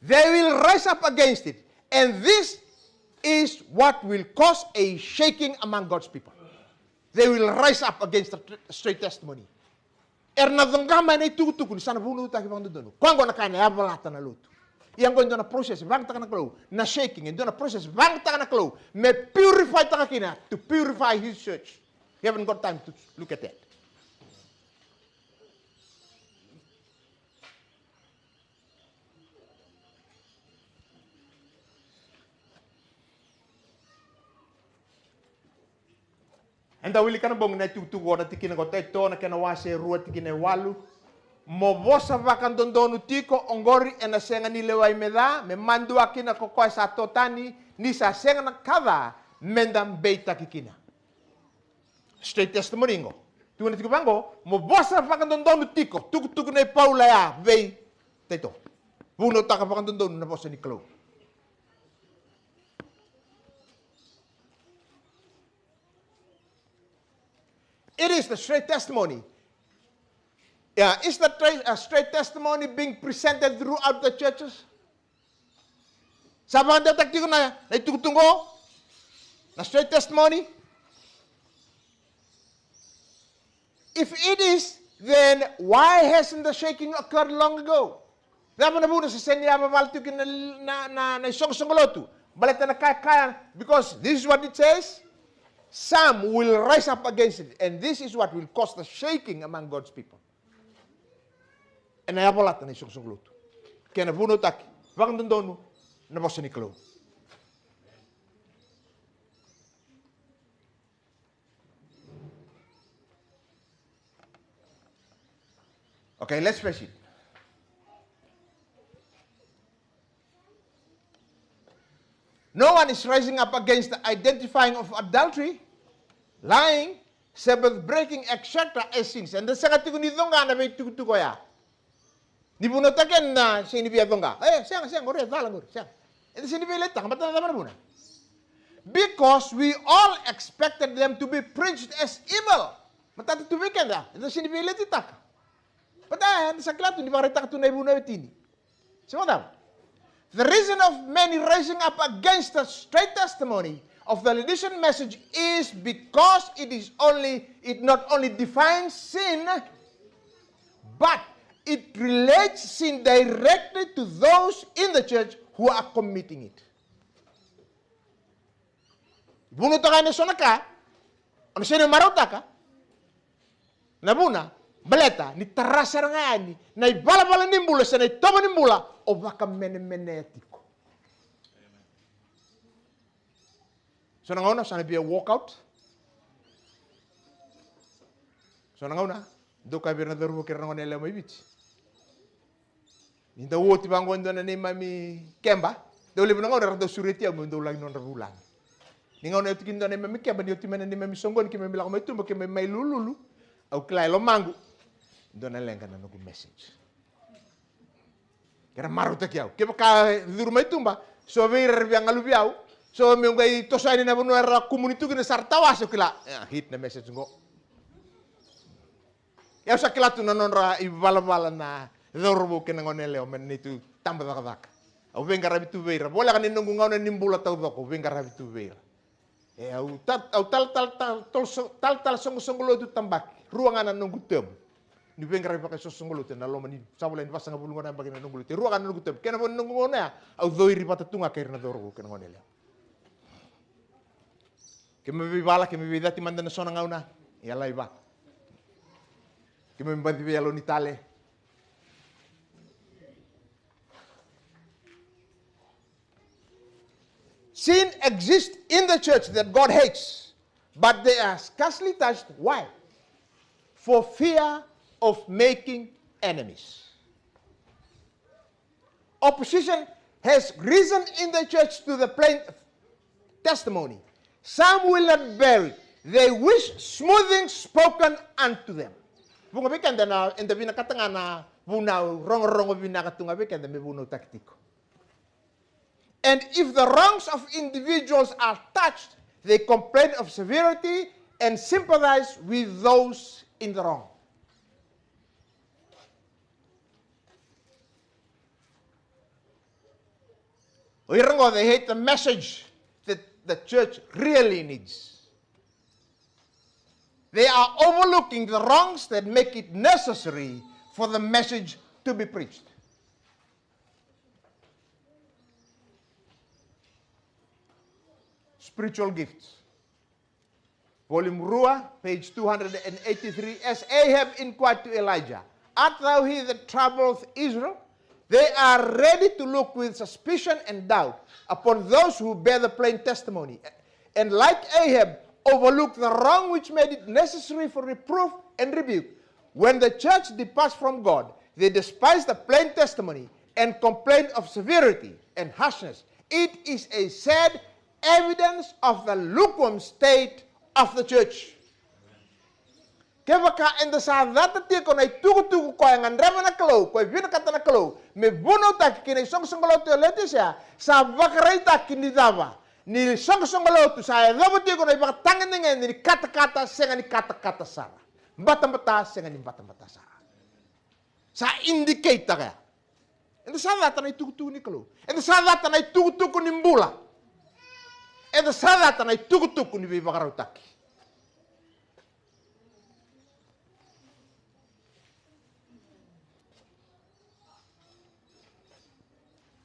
They will rise up against it, and this is what will cause a shaking among God's people. They will rise up against the tr-, straight testimony. Era na coqa mai na itukutuku ni sa na vunautaki vakadodonu. Koya qo na ka na yavalata na lotu. Ia qo e dua na process vagataka na Kalou. Na shaking e dua na process vagataka na Kalou. Me purify taka kina, to purify his church. We haven't got time to look at that. Eda wilika na bogi na itukutuku o na tikina ko Taito na kena wase e rua tikina e walu. Mo vosa vakadodonu tiko oqori ena sega ni lewai me ca, me madua kina ko koya sa to tani, ni sa sega na ka ca meda beitaki kina. Straight testimony qo. Tukuna tiko vaqo, mo vosa vakadodonu tiko, tukutuku nei Paula ya vei Taito. Vunautaka vakadodonu na vosa ni Kalou. It is the straight testimony. Yeah, is the tra-, uh, straight testimony being presented throughout the churches? Sa vakadewataki tiko na, na itukutuku qo, na straight testimony? If it is, then why hasn't the shaking occurred long ago? Cava na vuna se sega ni yavavala tiko kina na, na, na, na isoqosoqo lotu? Baleta na ka e kaya, because this is what it says, some will rise up against it, and this is what will cause the shaking among God's people. Ena yavalata na isoqosoqo lotu. Kena vunautaki vakadodonu na vosa ni Kalou. Okay, let's face it. No one is rising up against the identifying of adultery, lying, Sabbath breaking, et cetera as sins. Eda sega tiko ni coqa na veitukutuku oya. Ni vunautaki yani na sega ni via coqa. E, sega, sega, qori e cala qori, sega. Eda sega ni via leitaka, baleta na cava na vuna? Because we all expected them to be preached as evil. Matata tu vei keda, eda sega ni via leitaka. Baleta eda sa kila tu ni vakaraitaka tu na ivunau e tini. Se vakacava? The reason of many rising up against the straight testimony of the Laodicean message is because it is only, it not only defines sin, but it relates sin directly to those in the church who are committing it. Vunautaka yani eso na ka, o na sega ni marautaka. Na vuna, baleta ni tara sara ga yani na ivalavala ni bula se na itovo ni bula o vakamenemenea tiko. So na gauna sa na via walk out. So na gauna dou kaya vei ira na cauravou kei ira na gone yalewa mai Viti. Ni dau oti vaqo e dua na neimami keba, dau levu na gauna era dau sureti au meu dau laki nodra vulagi. Ni gauna e oti kina dua na neimami keba, ni oti mai na neimami soqoni keimami lako mai tuba, keimami mai lululu, au kila e lomaqu dua na leqa na noqu message. Era marautaki au. Kevaka e curu mai tuba, so vei ira era via galuvi au, so meu qai toso yani na vanua era kumuni tu kina sa ra tawase, au kila, e, hit na message qo. Ia au sa kila tu na nodra ivalavala na cauravou kei na gone yalewa mai na neitou tabacakacaka. Au veiqaravi tu vei ira. Voleka ni noqu gauna ni bula taucoko, au veiqaravi tu vei ira. E, au ta-, au tal-, tal-, tal-, tal-, so-, tal-, tal-, soqosoqo lotu tabaki. Rua ga na noqu term. Niu veiqaravi vakaisoqosoqo lotu ena loma ni, sa voleka ni vasagavulu gona yabaki na noqu lotu. E rua ga na noqu term. Kena vo ni noqu gauna ya, au coiri vata tu ga kei ira na cauravou kei na gone yalewa. Keimami veivala, keimami veicati mada na so na gauna, ia lai vata. Keimami baci veiyalo ni tale. Sin exists in the church that God hates, but they are scarcely touched. Why? for fear of making enemies. Opposition has risen in the church to the plain testimony. Some will not bear it. They wish smoothing spoken unto them. Vuqa vei keda na, eda vinakata ga na vunau rogorogo vinaka tu ga vei keda me vunautaki tiko. And if the wrongs of individuals are touched, they complain of severity and sympathize with those in the wrong. O ira qo, they hate the message that the church really needs. They are overlooking the wrongs that make it necessary for the message to be preached. Spiritual gifts. Volume rua, page two hundred and eighty-three, as Ahab inquired to Elijah, "Art thou he that troubleth Israel?" They are ready to look with suspicion and doubt upon those who bear the plain testimony, and like Ahab, overlook the wrong which made it necessary for reproof and rebuke. When the church departs from God, they despise the plain testimony and complain of severity and harshness. It is a sad evidence of the lukewarm state of the church. Kevaka eda sa cata tiko na itukutuku koya e gadreva na Kalou, koya e vinakata na Kalou me vunautaki ki na isoqosoqo lotu e Leotisea, sa vakaraitaki ni cava? Ni isoqosoqo lotu sa yacova tiko na ivakatagedegede ni katakata sega ni katakata sara, batabata sega ni batabata sara. Sa indicate-taka ya. Eda sa cata na itukutuku ni Kalou. Eda sa cata na itukutuku ni bula. Eda sa cata na itukutuku ni veivakarautaki.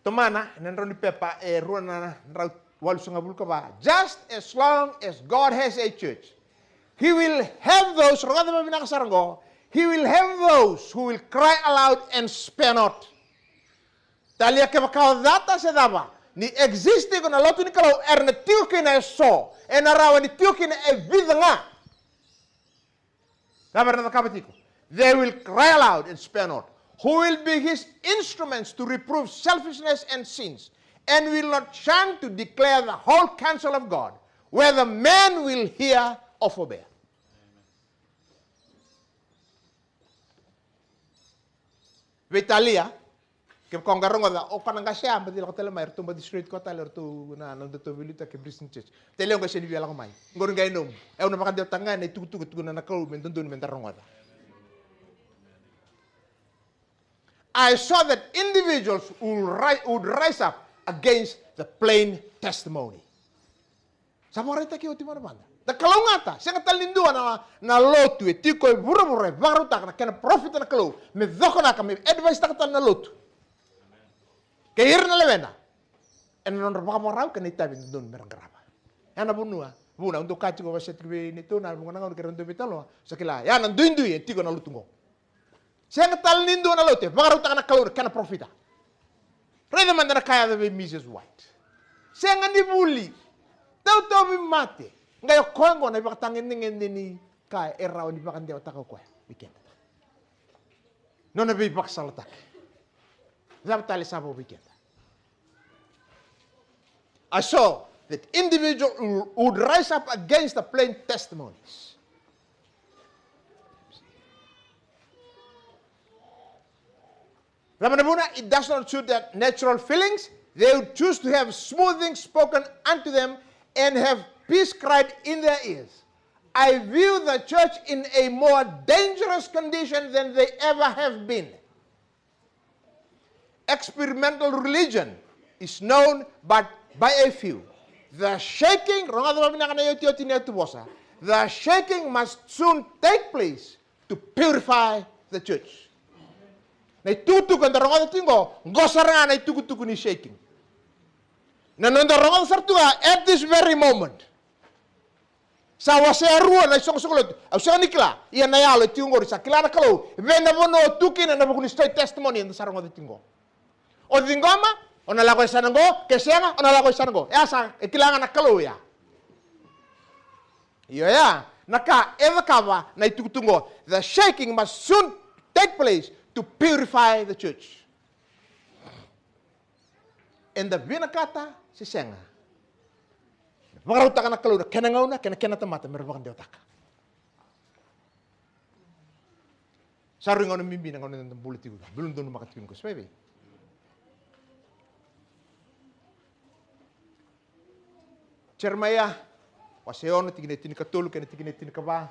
Tomana, ena drau ni pepa, e rua na drau walusagavulu ka va. Just as long as God has a church, he will have those, rogoca vakavinaka sara oqo, he will have those who will cry aloud and spare not. Talia kevaka o cata se cava, ni exist tiko na lotu ni Kalou, era na tiko kina eso, ena rawa ni tiko kina e vica ga. Cava era na cakava tiko? They will cry aloud and spare not. Who will be his instruments to reprove selfishness and sins, and will not shun to declare the whole counsel of God, whether man will hear or forbear. Veitalia, kevaka o qai rogoca, o koya na qase ya baci lako tale mai, eratou baci straight koya tale, eratou na, na nodatou veiliutaki e Brisbane Church. Talia o qai sega ni via lako mai. Qori qai nomu. E, au na vakadewataka ga na itukutuku e tukuna na Kalou me dodonu me da rogoca. I saw that individuals would ri-, would rise up against the plain testimony. Sa vakaraitaki oti mada mada. Da kalougata, sega tale ni dua na, na lotu e tiko e vuravura e vakarautaka na kena parofita na Kalou me cokonaka, me advice-taka tale na lotu. Kei ira na lewena, ena nodra vakavakarau kei na itavi e dodonu me ra qarava. Ya na vanua, vuna au dau kaya tiko, au wasea tiko vei neitou na vuqa na gauna kei ira na dau veitalanoa, sa kila, ya na duidui e tiko na lotu qo. Sega tale ni dua na lotu e vakarautaka na Kalou na kena parofita. Raica mada na ka e yaco vei Missus White. Sega ni vuli, tautauvimate. Qai o koya oqo na ivakatagedegede ni ka e rawa ni vakadewataka o koya vei keda. Nona veivakasalataki. Cava tale sa vo vei keda? I saw that individual who would rise up against the plain testimonies. Cava na vuna? It does not suit their natural feelings. They would choose to have smoothing spoken unto them and have peace cried in their ears. I view the church in a more dangerous condition than they ever have been. Experimental religion is known but by a few. The shaking, rogoca vakavinaka na iotioti ni yatuvosa. The shaking must soon take place to purify the church. Na itukutuku eda rogoca tiko qo, qo sara ga na itukutuku ni shaking. Na noda rogoca sara tu ga at this very moment. Sa wasea rua na isoqosoqo lotu. Au sega ni kila. Ia na yalo e tiko qori sa kila na Kalou. Vei na vanua o tu kina ena vuku ni straight testimony eda sa rogoca tiko qo. O ciqoma, o na lako e yasana qo, ke sega, o na lako e yasana qo. E a sa, e kila ga na Kalou ya. Io ya, Na ka e cakava na itukutuku qo, the shaking must soon take place to purify the church. Eda vinakata se sega, vakarautaka na Kalou na kena gauna kei na kena tamata me ra vakadewataka. Sa rui gauna bibi na gauna eda bula tiko, bula donumaka tiko ni ko sa vei. Jeremaia wase ono, tikina e tinikatolu kei na tikina e tinikava.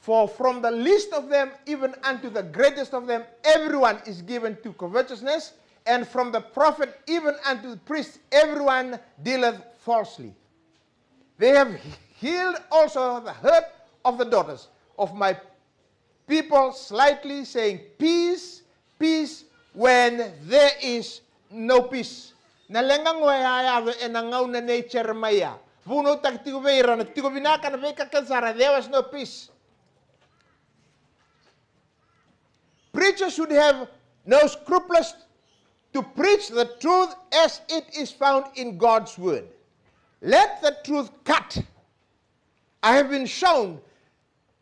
For from the least of them, even unto the greatest of them, everyone is given to covetousness, and from the prophet, even unto the priest, everyone dealeth falsely. They have healed also the hurt of the daughters of my people slightly, saying, "Peace, peace," when there is no peace. Na leqa qo e a yaco ena gauna nei Jeremaia. Vunautaki tiko vei ira na tiko vinaka, na veika kece sara, there was no peace. Preachers should have no scruples to preach the truth as it is found in God's word. Let the truth cut. I have been shown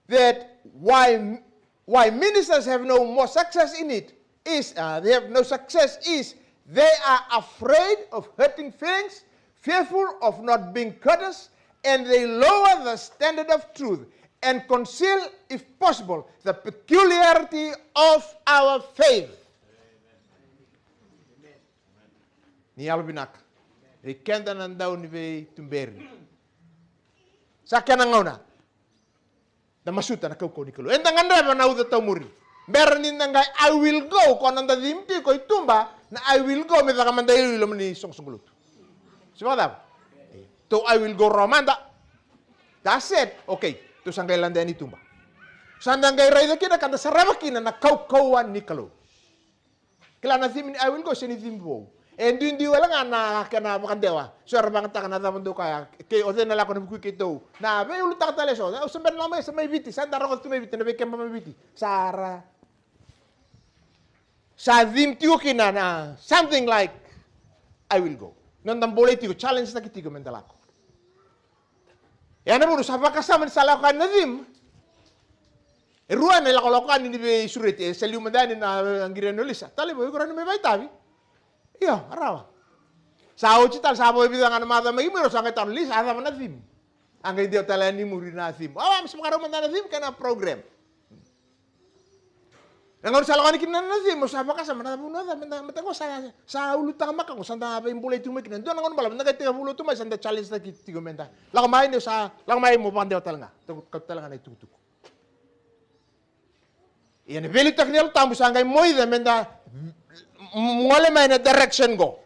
that why, why ministers have no more success in it is, uh, they have no success is they are afraid of hurting feelings, fearful of not being courteous, and they lower the standard of truth and conceal, if possible, the peculiarity of our faith. Ni yalovinaka, i keda na dau ni veituberi. Sa kena gauna da masuta na kaukauwa ni Kalou. Eda gadreva na uca taumuri. Bera ni da qai "I will go," ko na da cimi tiko i tuba na "I will go" me caka mada iloilo mai ni soqosoqo lotu. Se vakacava? Tou "I will go" rawa mada. That's it. Okay. Tou sa qai lade yani i tuba. Sa da qai raica kina ka da sarava kina na kaukauwa ni Kalou. Kila na cimi ni "I will go" se ni cimi vou. E duidui wale ga na kena vakadewa. So era vakayagataka na cava dou kaya. Kei o cei na lako ena vuku i keitou. Na veiulutaga tale eso. Au se bera ni lako mai, sa mai Viti. Sa da rogoca tu mai Viti. Na veikeba mai Viti. Sa ra, sa cimi tiko kina na something like "I will go." Noda bolei tiko, challenge taki tiko me da lako. E a na vuna sa vakasama ni sa lako yani na cimi. E rua na ilakolako yani ni veisureti, e sa liu mada yani na qiri yani o Lisa. Talei, iko rawa ni mai vakaitavi? Io, a rawa. Sa oti tale, sa vo e vica ga na macawa mai kemuni, rau sa qai taro, "Lisa, a cava na cimi?" A qai dewa tale yani i muri na cimi. "Awa, me sa vakarau mada na cimi kei na program." Na gauna sa lako yani kina na cimi, au sa vakasama, na vuna ca me da, me da qo sa, sa ulutaga makawa qo, sa da veibulai tiko mai kina. Dua na gauna balavu me da qai tekivu lotu mai, sa da challenge taki tiko me da. Lako mai ni sa, lako mai mo vakadewa tale ga. Tou kauta tale ga na itukutuku. Ia na veiliutaki ni Yalo Tabu sa qai moica me da gole mai na direction qo.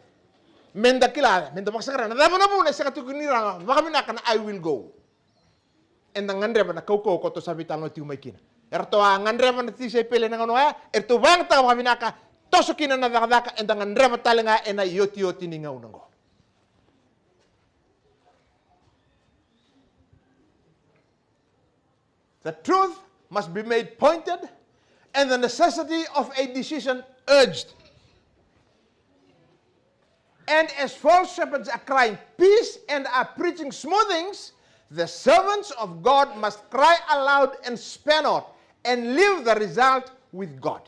Me da kila, me da vakasaqara na cava na vuna e sega tiko ni ra vakavinaka na "I will go." Eda gadreva na kaukauwa ko tou sa veitalanoa tiko mai kina. Eratou a gadreva na tisaipeli ena gauna oya, eratou vakayagataka vakavinaka, toso kina na cakacaka, eda gadreva tale ga ena iotioti ni gauna oqo. The truth must be made pointed and the necessity of a decision urged. And as false shepherds are crying peace and are preaching smoothings, the servants of God must cry aloud and spare not and leave the result with God.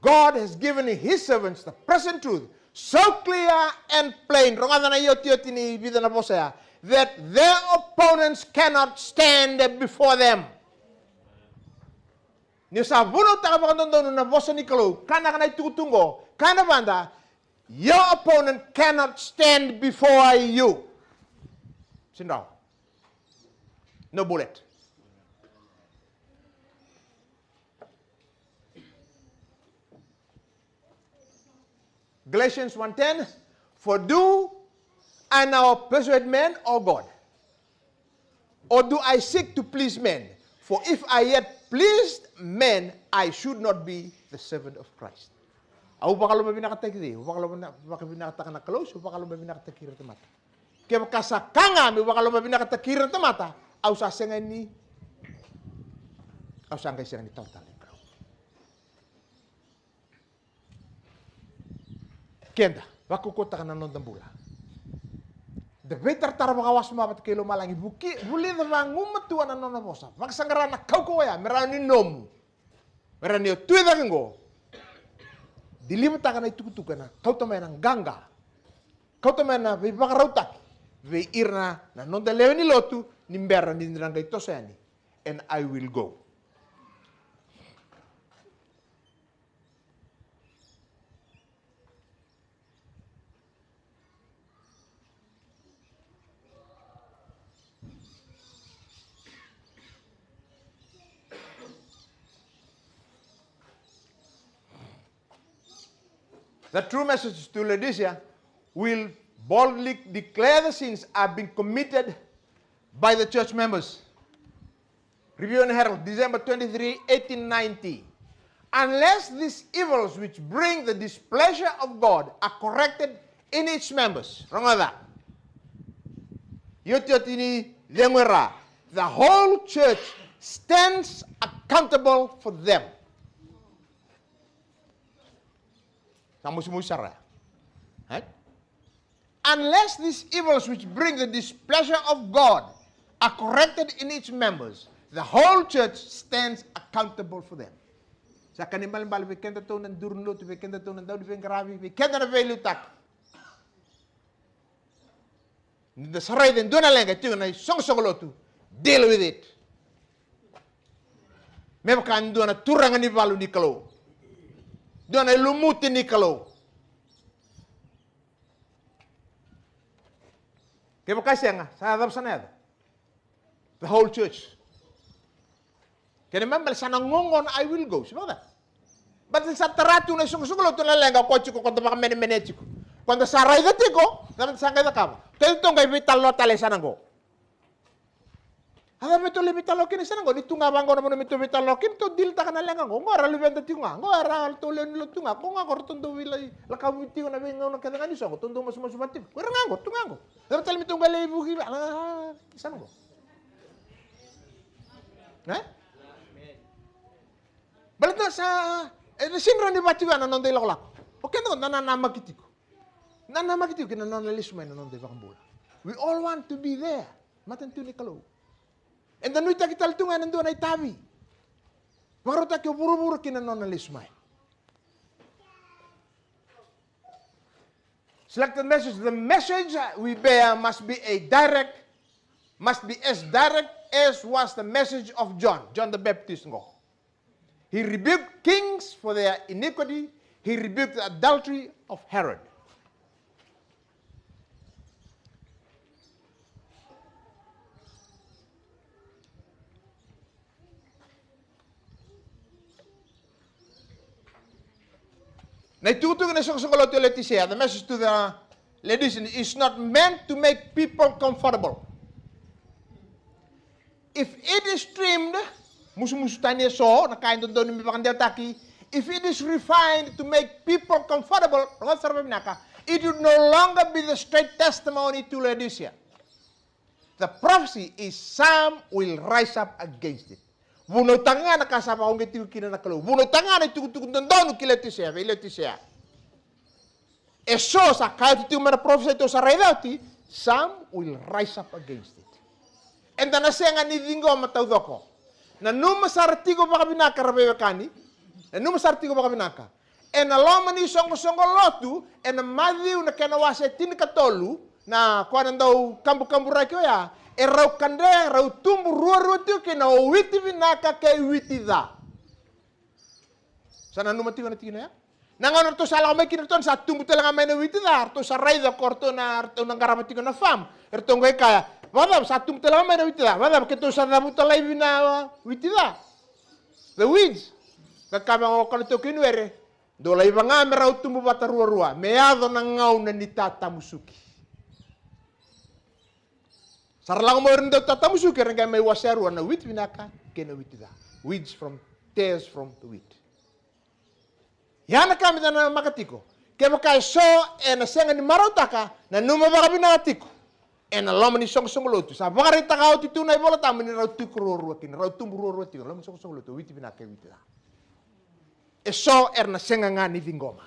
God has given his servants the present truth so clear and plain, rogoca na iotioti ni vica na vosa ya, that their opponents cannot stand before them. Ni sa vunautaka vakadodonu na vosa ni Kalou, ka na ka na itukutuku qo, ka na vada, your opponent cannot stand before you. Sit down. No bullet. Galatians one ten, for do I now persuade men or God? Or do I seek to please men? For if I yet pleased men, I should not be the servant of Christ. Au vakalomavinakataki cei? Au vakaloma-, vakavinakataka na Kalou, se au vakalomavinakataki ira na tamata? Kevaka sa ka ga meu vakalomavinakataki ira na tamata, au sa sega ni, au sa qai sega ni tawa tale na Kalou. Keda vakaukauwataka na noda bula. veitaratara vakawasoma vata kei lomalagi, vuki, vulica vagumatua na nona vosa, vakasaqara na kaukauwa oya me rawa ni nomu, me rawa ni o tu i cake oqo. Deliver-taka na itukutuku ena kauta mai na qaqa, kauta mai na veivakarautaki vei ira na noda lewe ni lotu, ni bera ni ra qai toso yani. And I will go. The true message to Laodicea will boldly declare the sins are being committed by the church members. Review and Herald, December twenty-three, eighteen ninety. Unless these evils which bring the displeasure of God are corrected in its members. Rogoca. Iotioti ni cegu era. The whole church stands accountable for them. Sa musumusu sara ya. Right? Unless these evils which bring the displeasure of God are corrected in its members, the whole church stands accountable for them. Sa ka ni balebale vei kedatou na duru ni lotu, vei kedatou na dauniveiqaravi, vei keda na veiliutaki. Ni da sa raica e dua na leqa e tiko na isoqosoqo lotu, deal with it. Me vaka e dua na turaga ni valu ni Kalou, dua na ilumuti ni Kalou. Kevaka e sega, sa cava sa na yaco? The whole church. Kena ibalebale sa na gogona, I will go. Se vaka ca. Baleta ni sa tara tu na isoqosoqo lotu na leqa, o koya tiko, o koya da vakamenemenea tiko. O koya da sa raica tiko, cava da sa qai cakava? Keitou qai veitalanoa tale e sa na qo. A cava me tou lai veitalanoa kina e sa na qo? Ni tu ga vaqo na vanua me tou veitalanoa kina, tou dilitaka na leqa qo. Qo era luveda tiko ga. Qo era tou lewe ni lotu ga. Qo ga qo ratou dau veilai lakavi tiko na veigauna kece ga ni soqo. Tou dau masumasu vata tiko. Qo era ga qo, tu ga qo. Cava tale me tou qai lai vuki vei, a, e sa na qo. E? Baleta sa, e, na sega ni rawa ni vaka tiko ya na noda ilakolako. O keda qo da nanamaki tiko. Nanamaki tiko kina na nona lesu mai na noda iVakabula. We all want to be there. Matanitu ni Kalou. Eda nuitaki tale tu ga ena dua na itavi. Vakarautaki o vuravura kina na nona lesu mai. Selected message. The message we bear must be a direct, must be as direct as was the message of John, John the Baptist qo. He rebuked kings for their iniquity. He rebuked the adultery of Herod. Na itukutuku ni soqosoqo lotu e Letisea, the message to the Laodiceans, is not meant to make people comfortable. If it is trimmed, musumusu tani e so, na ka e dodonu me vakadewataki, if it is refined to make people comfortable, rogoca sara vakavinaka, it would no longer be the straight testimony to Laodicea. The prophecy is some will rise up against it. Vunautaka ga na ka sa vakauqeti tiko kina na Kalou. Vunautaka ga na itukutuku dodonu ki Letisea, vei Letisea. E so sa kaya oti tiko mai na parofisai tou sa raica oti, some will rise up against it. Eda na sega ni ciqoma taucoko. Nanuma sara tiko vakavinaka ra veiwekani. Nanuma sara tiko vakavinaka. Ena loma ni soqosoqo lotu, ena Maciu na kena wase tinikatolu, na koya na dau kabukaburaki oya, e rau kadre, rau tubu ruarua tiko kina o witi vinaka kei witi ca. Sa nanuma tiko na tikina ya. Na gauna ratou sa lako mai kina ratou, sa tubu tale ga mai na witi ca, ratou sa raica ko ratou na, ratou na qarava tiko na farm. Eratou qai kaya, vakacava sa tubu tale ga mai na witi ca, vakacava keitou sa cavuta laivi na witi ca. The weeds. Ka kaya vaka o koya na taukei ni were, dou laiva ga me rau tubu vata ruarua, me yaco na gauna ni tatamusuki. Sa ra lako mai o ira na dau tatamusuki, era qai mai wasea rua na witi vinaka kei na witi ca. Weeds from, tares from the wheat. Ia na ka me da nanamaka tiko, kevaka e so ena sega ni marautaka, nanuma vakavinaka tiko. Ena loma ni soqosoqo lotu, sa vakaraitaka oti tu na iVola Tabu ni rau tubu ruarua kina, rau tubu ruarua tiko, loma ni soqosoqo lotu, witi vinaka kei witi ca. E so era na sega ga ni ciqoma.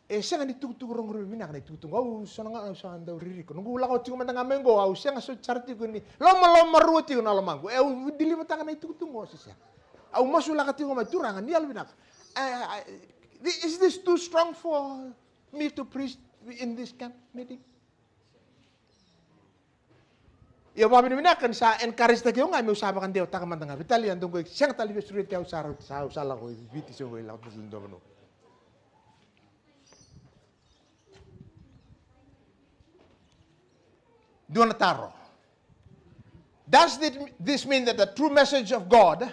E sega ni tukutuku rogovi vinaka na itukutuku. Au so na gauna au sa dau ririko. Noqu lako tiko mada ga mai qo, au sega soti sara tiko ni lomalomarua tiko na lomaqu. E, au deliver-taka na itukutuku qo se sega. Au masulaka tiko mai, Turaga, ni yalovinaka. I, I, is this too strong for me to preach in this camp meeting? Ia, vakavinavinaka ni sa encourage-taki au ga meu sa vakadewataka mada ga. Veitalia dou qai sega tale ni veisureti au, sa rauti, sa, au sa lako i Viti se qai lako tale i dua vanua. Dua na taro. Does thi-, this mean that the true message of God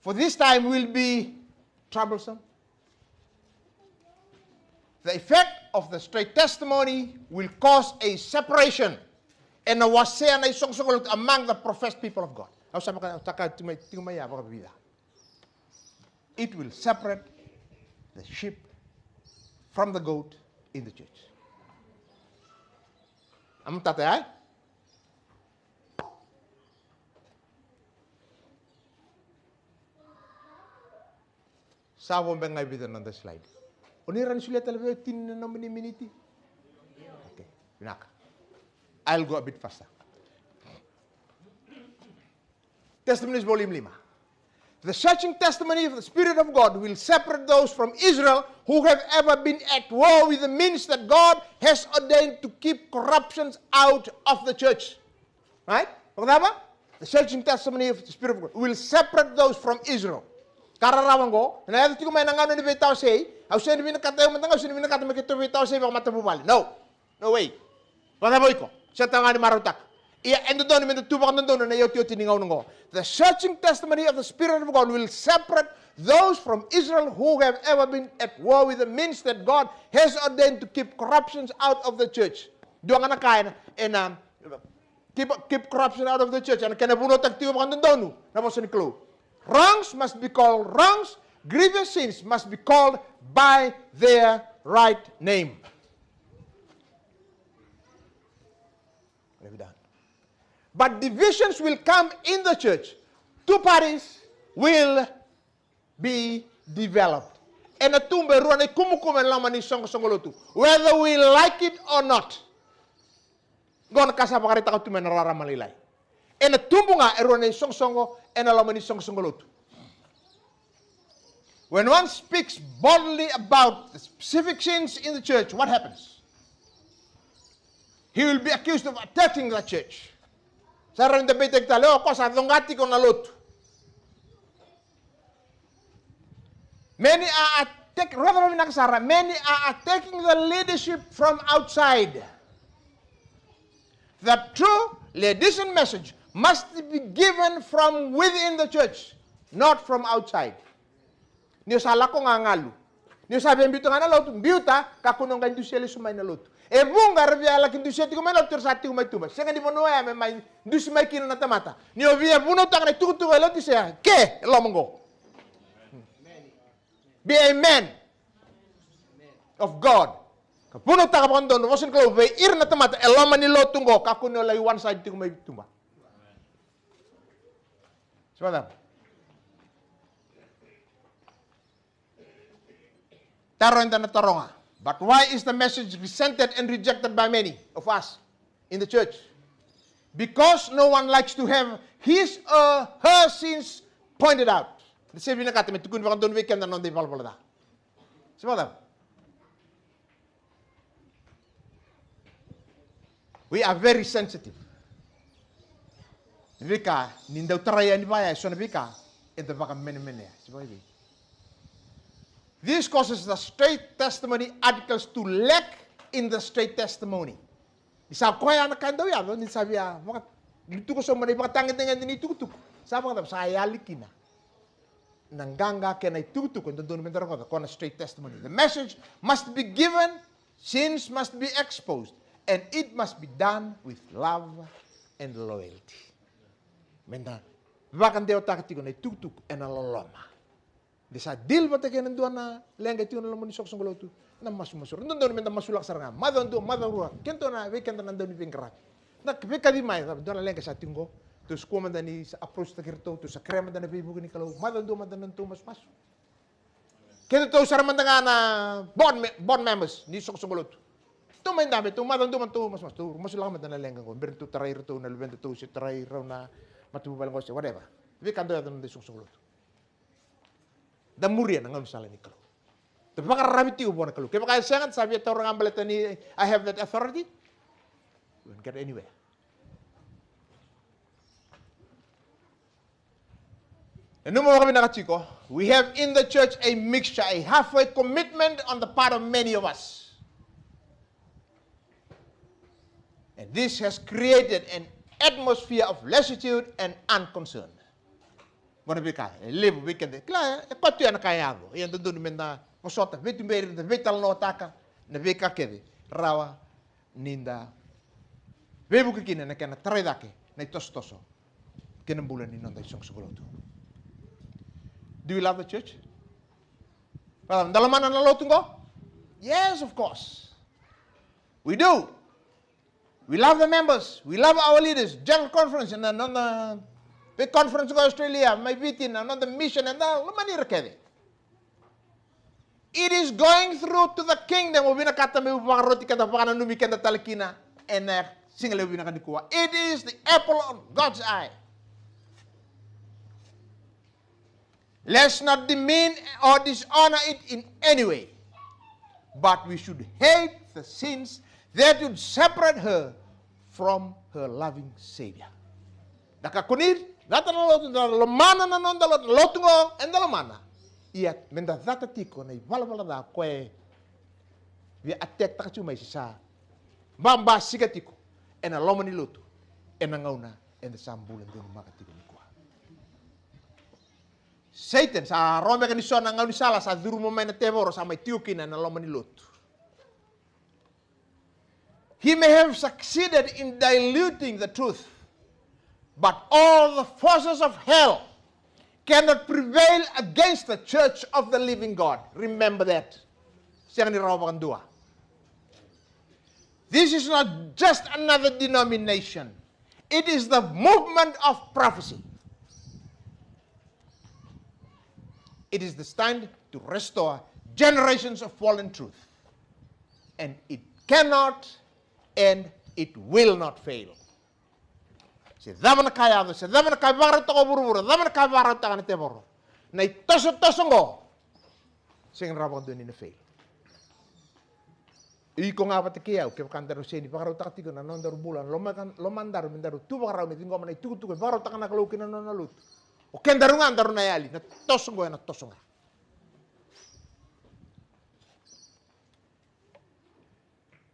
for this time will be troublesome? The effect of the straight testimony will cause a separation. Ena wasea na isoqosoqo lotu among the professed people of God. Au sa vakataka tiko mai, tiko mai ya vakavica. It will separate the sheep from the goat in the church. Au matata ya, e? Sa vo beka ga e vica na noda slide. O ni rawa ni solia tale vei au tini na nomuni miniti? Okay, vinaka. I'll go a bit faster. Testimonies volume lima. The searching testimony of the Spirit of God will separate those from Israel who have ever been at war with the means that God has ordained to keep corruptions out of the church. Right? Vakacava? The searching testimony of the Spirit of God will separate those from Israel. Ka rarawa oqo, ena yaco tiko mai na gauna ni veitawasei, au sega ni vinakata, au mada ga, au sega ni vinakata me keitou veitawasei vakamatavuvale. No. No way. Vakacava o iko? Sega tale ga ni marautaka. Ia, e dodonu meda tu vakadodonu ena iotioti ni gauna oqo. The searching testimony of the Spirit of God will separate those from Israel who have ever been at war with the means that God has ordained to keep corruptions out of the church. Dua ga na ka ena, ena, keep, keep corruption out of the church. Ena kena vunautaki tiko vakadodonu na vosa ni Kalou. Wrongs must be called wrongs. Grievous sins must be called by their right name. But divisions will come in the church. Two parties will be developed. Ena tubu e rua na ikumukumu ena loma ni soqosoqo lotu, whether we like it or not. Qo na ka sa vakaraitaka tu mai na rarama lailai. Ena tubu ga e rua na isoqosoqo ena loma ni soqosoqo lotu. When one speaks boldly about the specific sins in the church, what happens? He will be accused of attacking the church. Sa rawa ni da beitaki tale, o koya sa coqa tiko na lotu. Many are attack-, raica vakavinaka sara, many are attacking the leadership from outside. The true Laodicean message must be given from within the church, not from outside. Ni o sa lako ga galu. Ni o sa via biuta ga na lotu, biuta, kakua ni o qai dusia lesu mai na lotu. E vuqa era via laki dusia tiko mai na lotu, era sa tiko mai tuba. Sega ni vanua ya me mai dusi mai kina na tamata. Ni o via vunautaka na itukutuku e Laodisea, ke e loma qo. Be a man of God. Ka vunautaka vakadodonu na vosa ni Kalou vei ira na tamata e loma ni lotu qo, kakua ni o lai one side tiko mai tuba. Sa vacava? Taro eda na taroga. But why is the message resented and rejected by many of us in the church? Because no one likes to have his or her sins pointed out. Eda sega ni vinakata me tukuni vakadodonu vei keda na noda ivalavala ca. Sa vacava? We are very sensitive. Veika ni dau tarai yani vaya e so na veika eda vakamenemenea. Sa vacava? This causes the straight testimony articles to lack in the straight testimony. Ni sa koya na ka e dau yaco, ni sa via vaka-, ni tuku sobu na ivakatagedegede ni tukutuku. Sa vakacava? Sa yali kina na qaqa kei na itukutuku e dodonu meda rogoca, ko na straight testimony. The message must be given, sins must be exposed, and it must be done with love and loyalty. Meda vakadewataka tiko na itukutuku ena loloma. De sa deal vata kei na dua na leqa tiko na loma ni soqosoqo lotu, na masumasu. Dodonu meda masulaka sara ga. Macawa dua, macawa rua. Keda na, vei keda na dau ni veiqaravi. Na veikacivi mai, dua na leqa sa tiko qo. Tou sa kua mada ni sa approach-taki iratou, tou sa kerea mada na veivuke ni Kalou. Macawa dua mada na nodatou masumasu. Kedatou sara mada ga na board, me, board members ni soqosoqo lotu. Tou mai dabe, tou maca duma, tou masumasu, tou masulaka mada na leqa qo. Bera tou tarai iratou na luvedatou se tarai rau na matavuvale qo se whatever. Veika dau yaco na noda isoqosoqo lotu. Da muria na gaunisala ni Kalou. Da vakararavi tiko vua na Kalou. Kevaka e sega, da sa via taura ga baleta ni I have that authority. We won't get anywhere. E nanuma vakavinaka tiko, we have in the church a mixture, a halfway commitment on the part of many of us. And this has created an atmosphere of lassitude and unconcern. Qo na veika e levu vei keda. Kila, e koto ya na ka e yaco. Ia dodonu meda vosota, veituberi, da veitalanoataka na veika kece rawa ni da veivuke kina na kena tarai cake na itosotoso kei na bula ni noda isoqosoqo lotu. Do we love the church? Well, da lomana na lotu qo? Yes, of course. We do. We love the members. We love our leaders. General conference, na noda vei conference qo Australia, mai Viti, na noda mission, eda lomani ira kece. It is going through to the kingdom. Au vinakata meu vakaroti keda, vakananumi keda tale kina ena siga levu vinaka nikua. It is the apple of God's eye. Let's not demean or dishonor it in any way, but we should hate the sins that would separate her from her loving Savior. Da kakua ni cata na lotu, da lomana na noda lotu, na lotu qo eda lomana. Ia meda cata tiko na ivalavala ca koya e via attack-taka tiko mai, se sa babasika tiko ena loma ni lotu ena gauna eda sa bula donumaka tiko nikua. Satan sa robe ka ni so na gaunisala sa curuma mai na tevoro, sa mai tiko kina ena loma ni lotu. He may have succeeded in diluting the truth, but all the forces of hell cannot prevail against the church of the living God. Remember that. Sega ni rawa vakadua. This is not just another denomination. It is the movement of prophecy. It is destined to restore generations of fallen truth. And it cannot and it will not fail. Se cava na ka yaco, se cava na ka vakarautaka o vuravura, cava na ka vakarautaka na tevoro, na itosotoso qo sega ni rawa vakadua ni na fail. Iko ga vata kei au, kevaka daru sega ni vakarautaka tiko na nodaru bula, na loma, lomadaru me daru tu vakarau me ciqoma na itukutuku e vakarautaka na Kalou kina nona lotu, o kedaru ga daru na yali, na toso qo ena toso ga.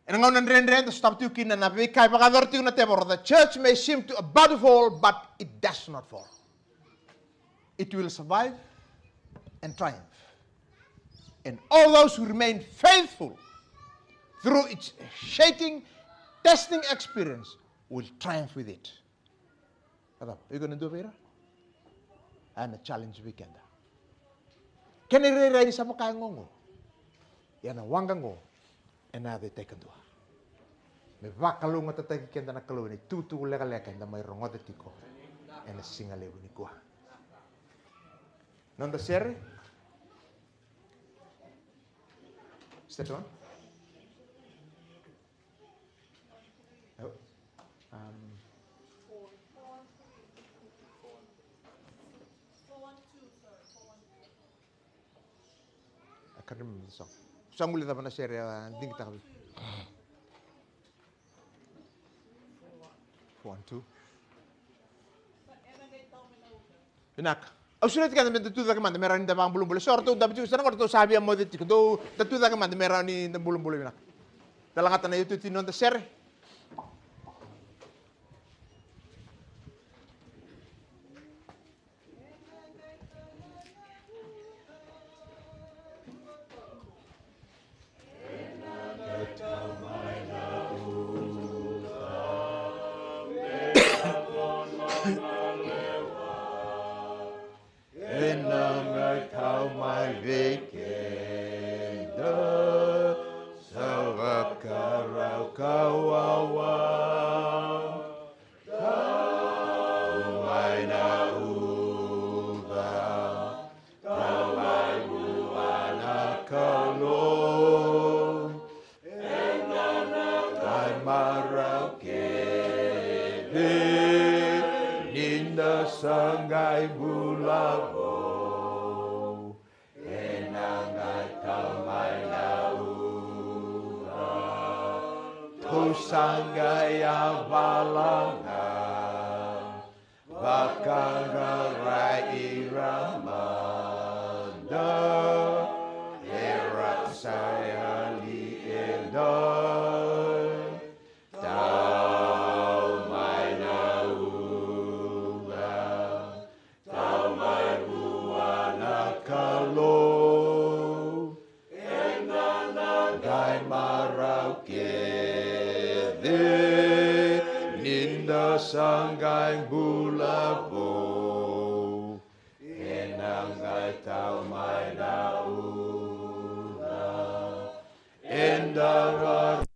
Ena gauna dredre da sotava tiko kina na veika e vakayacora tiko na tevoro. The church may seem to about to fall, but it does not fall. It will survive and triumph. And all those who remain faithful through its shaking, testing experience will triumph with it. A cava, o iko na dua vei ira? A na challenge vei keda. Kena irairai ni sa vaka e gogo, ia na waqa qo ena yaco e tai kadua. Me vakalougatataki keda na Kalou ena itukutuku lekaleka eda mai rogoca tiko ena siga levu nikua. Noda sere. Step on. Oh, um, I can't remember the song. Sa gole cava na sere a digitaka vei. Four one two. Vinaka. Au sureti keda me da tu cake mada me rawa ni da vakabulabula. So ratou dabe tiko, sa na ratou sa via moce tiko. Dou da tu cake mada me rawa ni da bulabula vinaka. Da lagata na iotioti ni noda sere. Ena qai kau mai vei keda, sa vakarau ka wawa. Kau mai na uca, kau mai vua na Sa qai bula vou, ena qai tau mai na uca. Tou sa qai yavala ga, vakaqa ira mada, era sa yali e dua. Tau mai na uca, tau mai vua na Kalou, eda na qai marau kece, ni da sa qai bula vou, eda qai tau mai na uca, eda qai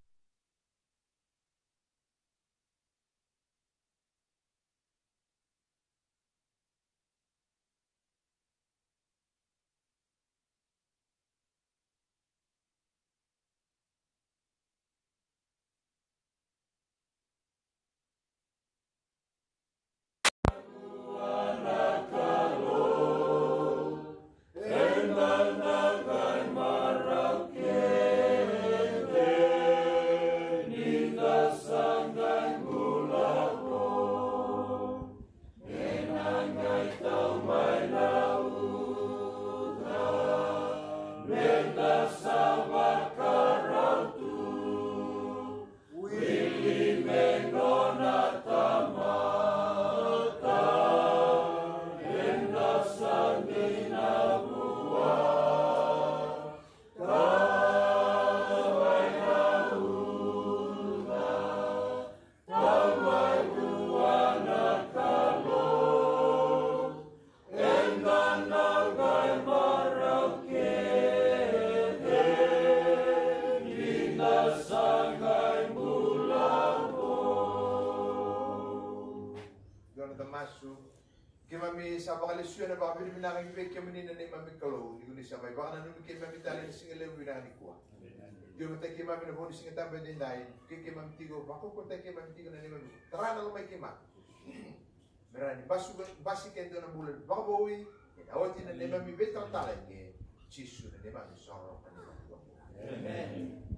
Dua na masu. Keimami sa vakalesuya na vakavinavinaka ki vei kemuni na neimami Kalou, ni ko ni sa mai vakananumi keimami tale ena siga levu vinaka nikua. Io, vata keimami na vo ni Siga Tabu edaidai, ke keimami tiko, vakaukauataki keimami tiko na neimami, tara na lomai keimami. Me rawa ni basu, basika e dua na bula vakavoui, ena oti na neimami veitalatala eke, Jisu na neimami soro ka neimami Kalou. Amen.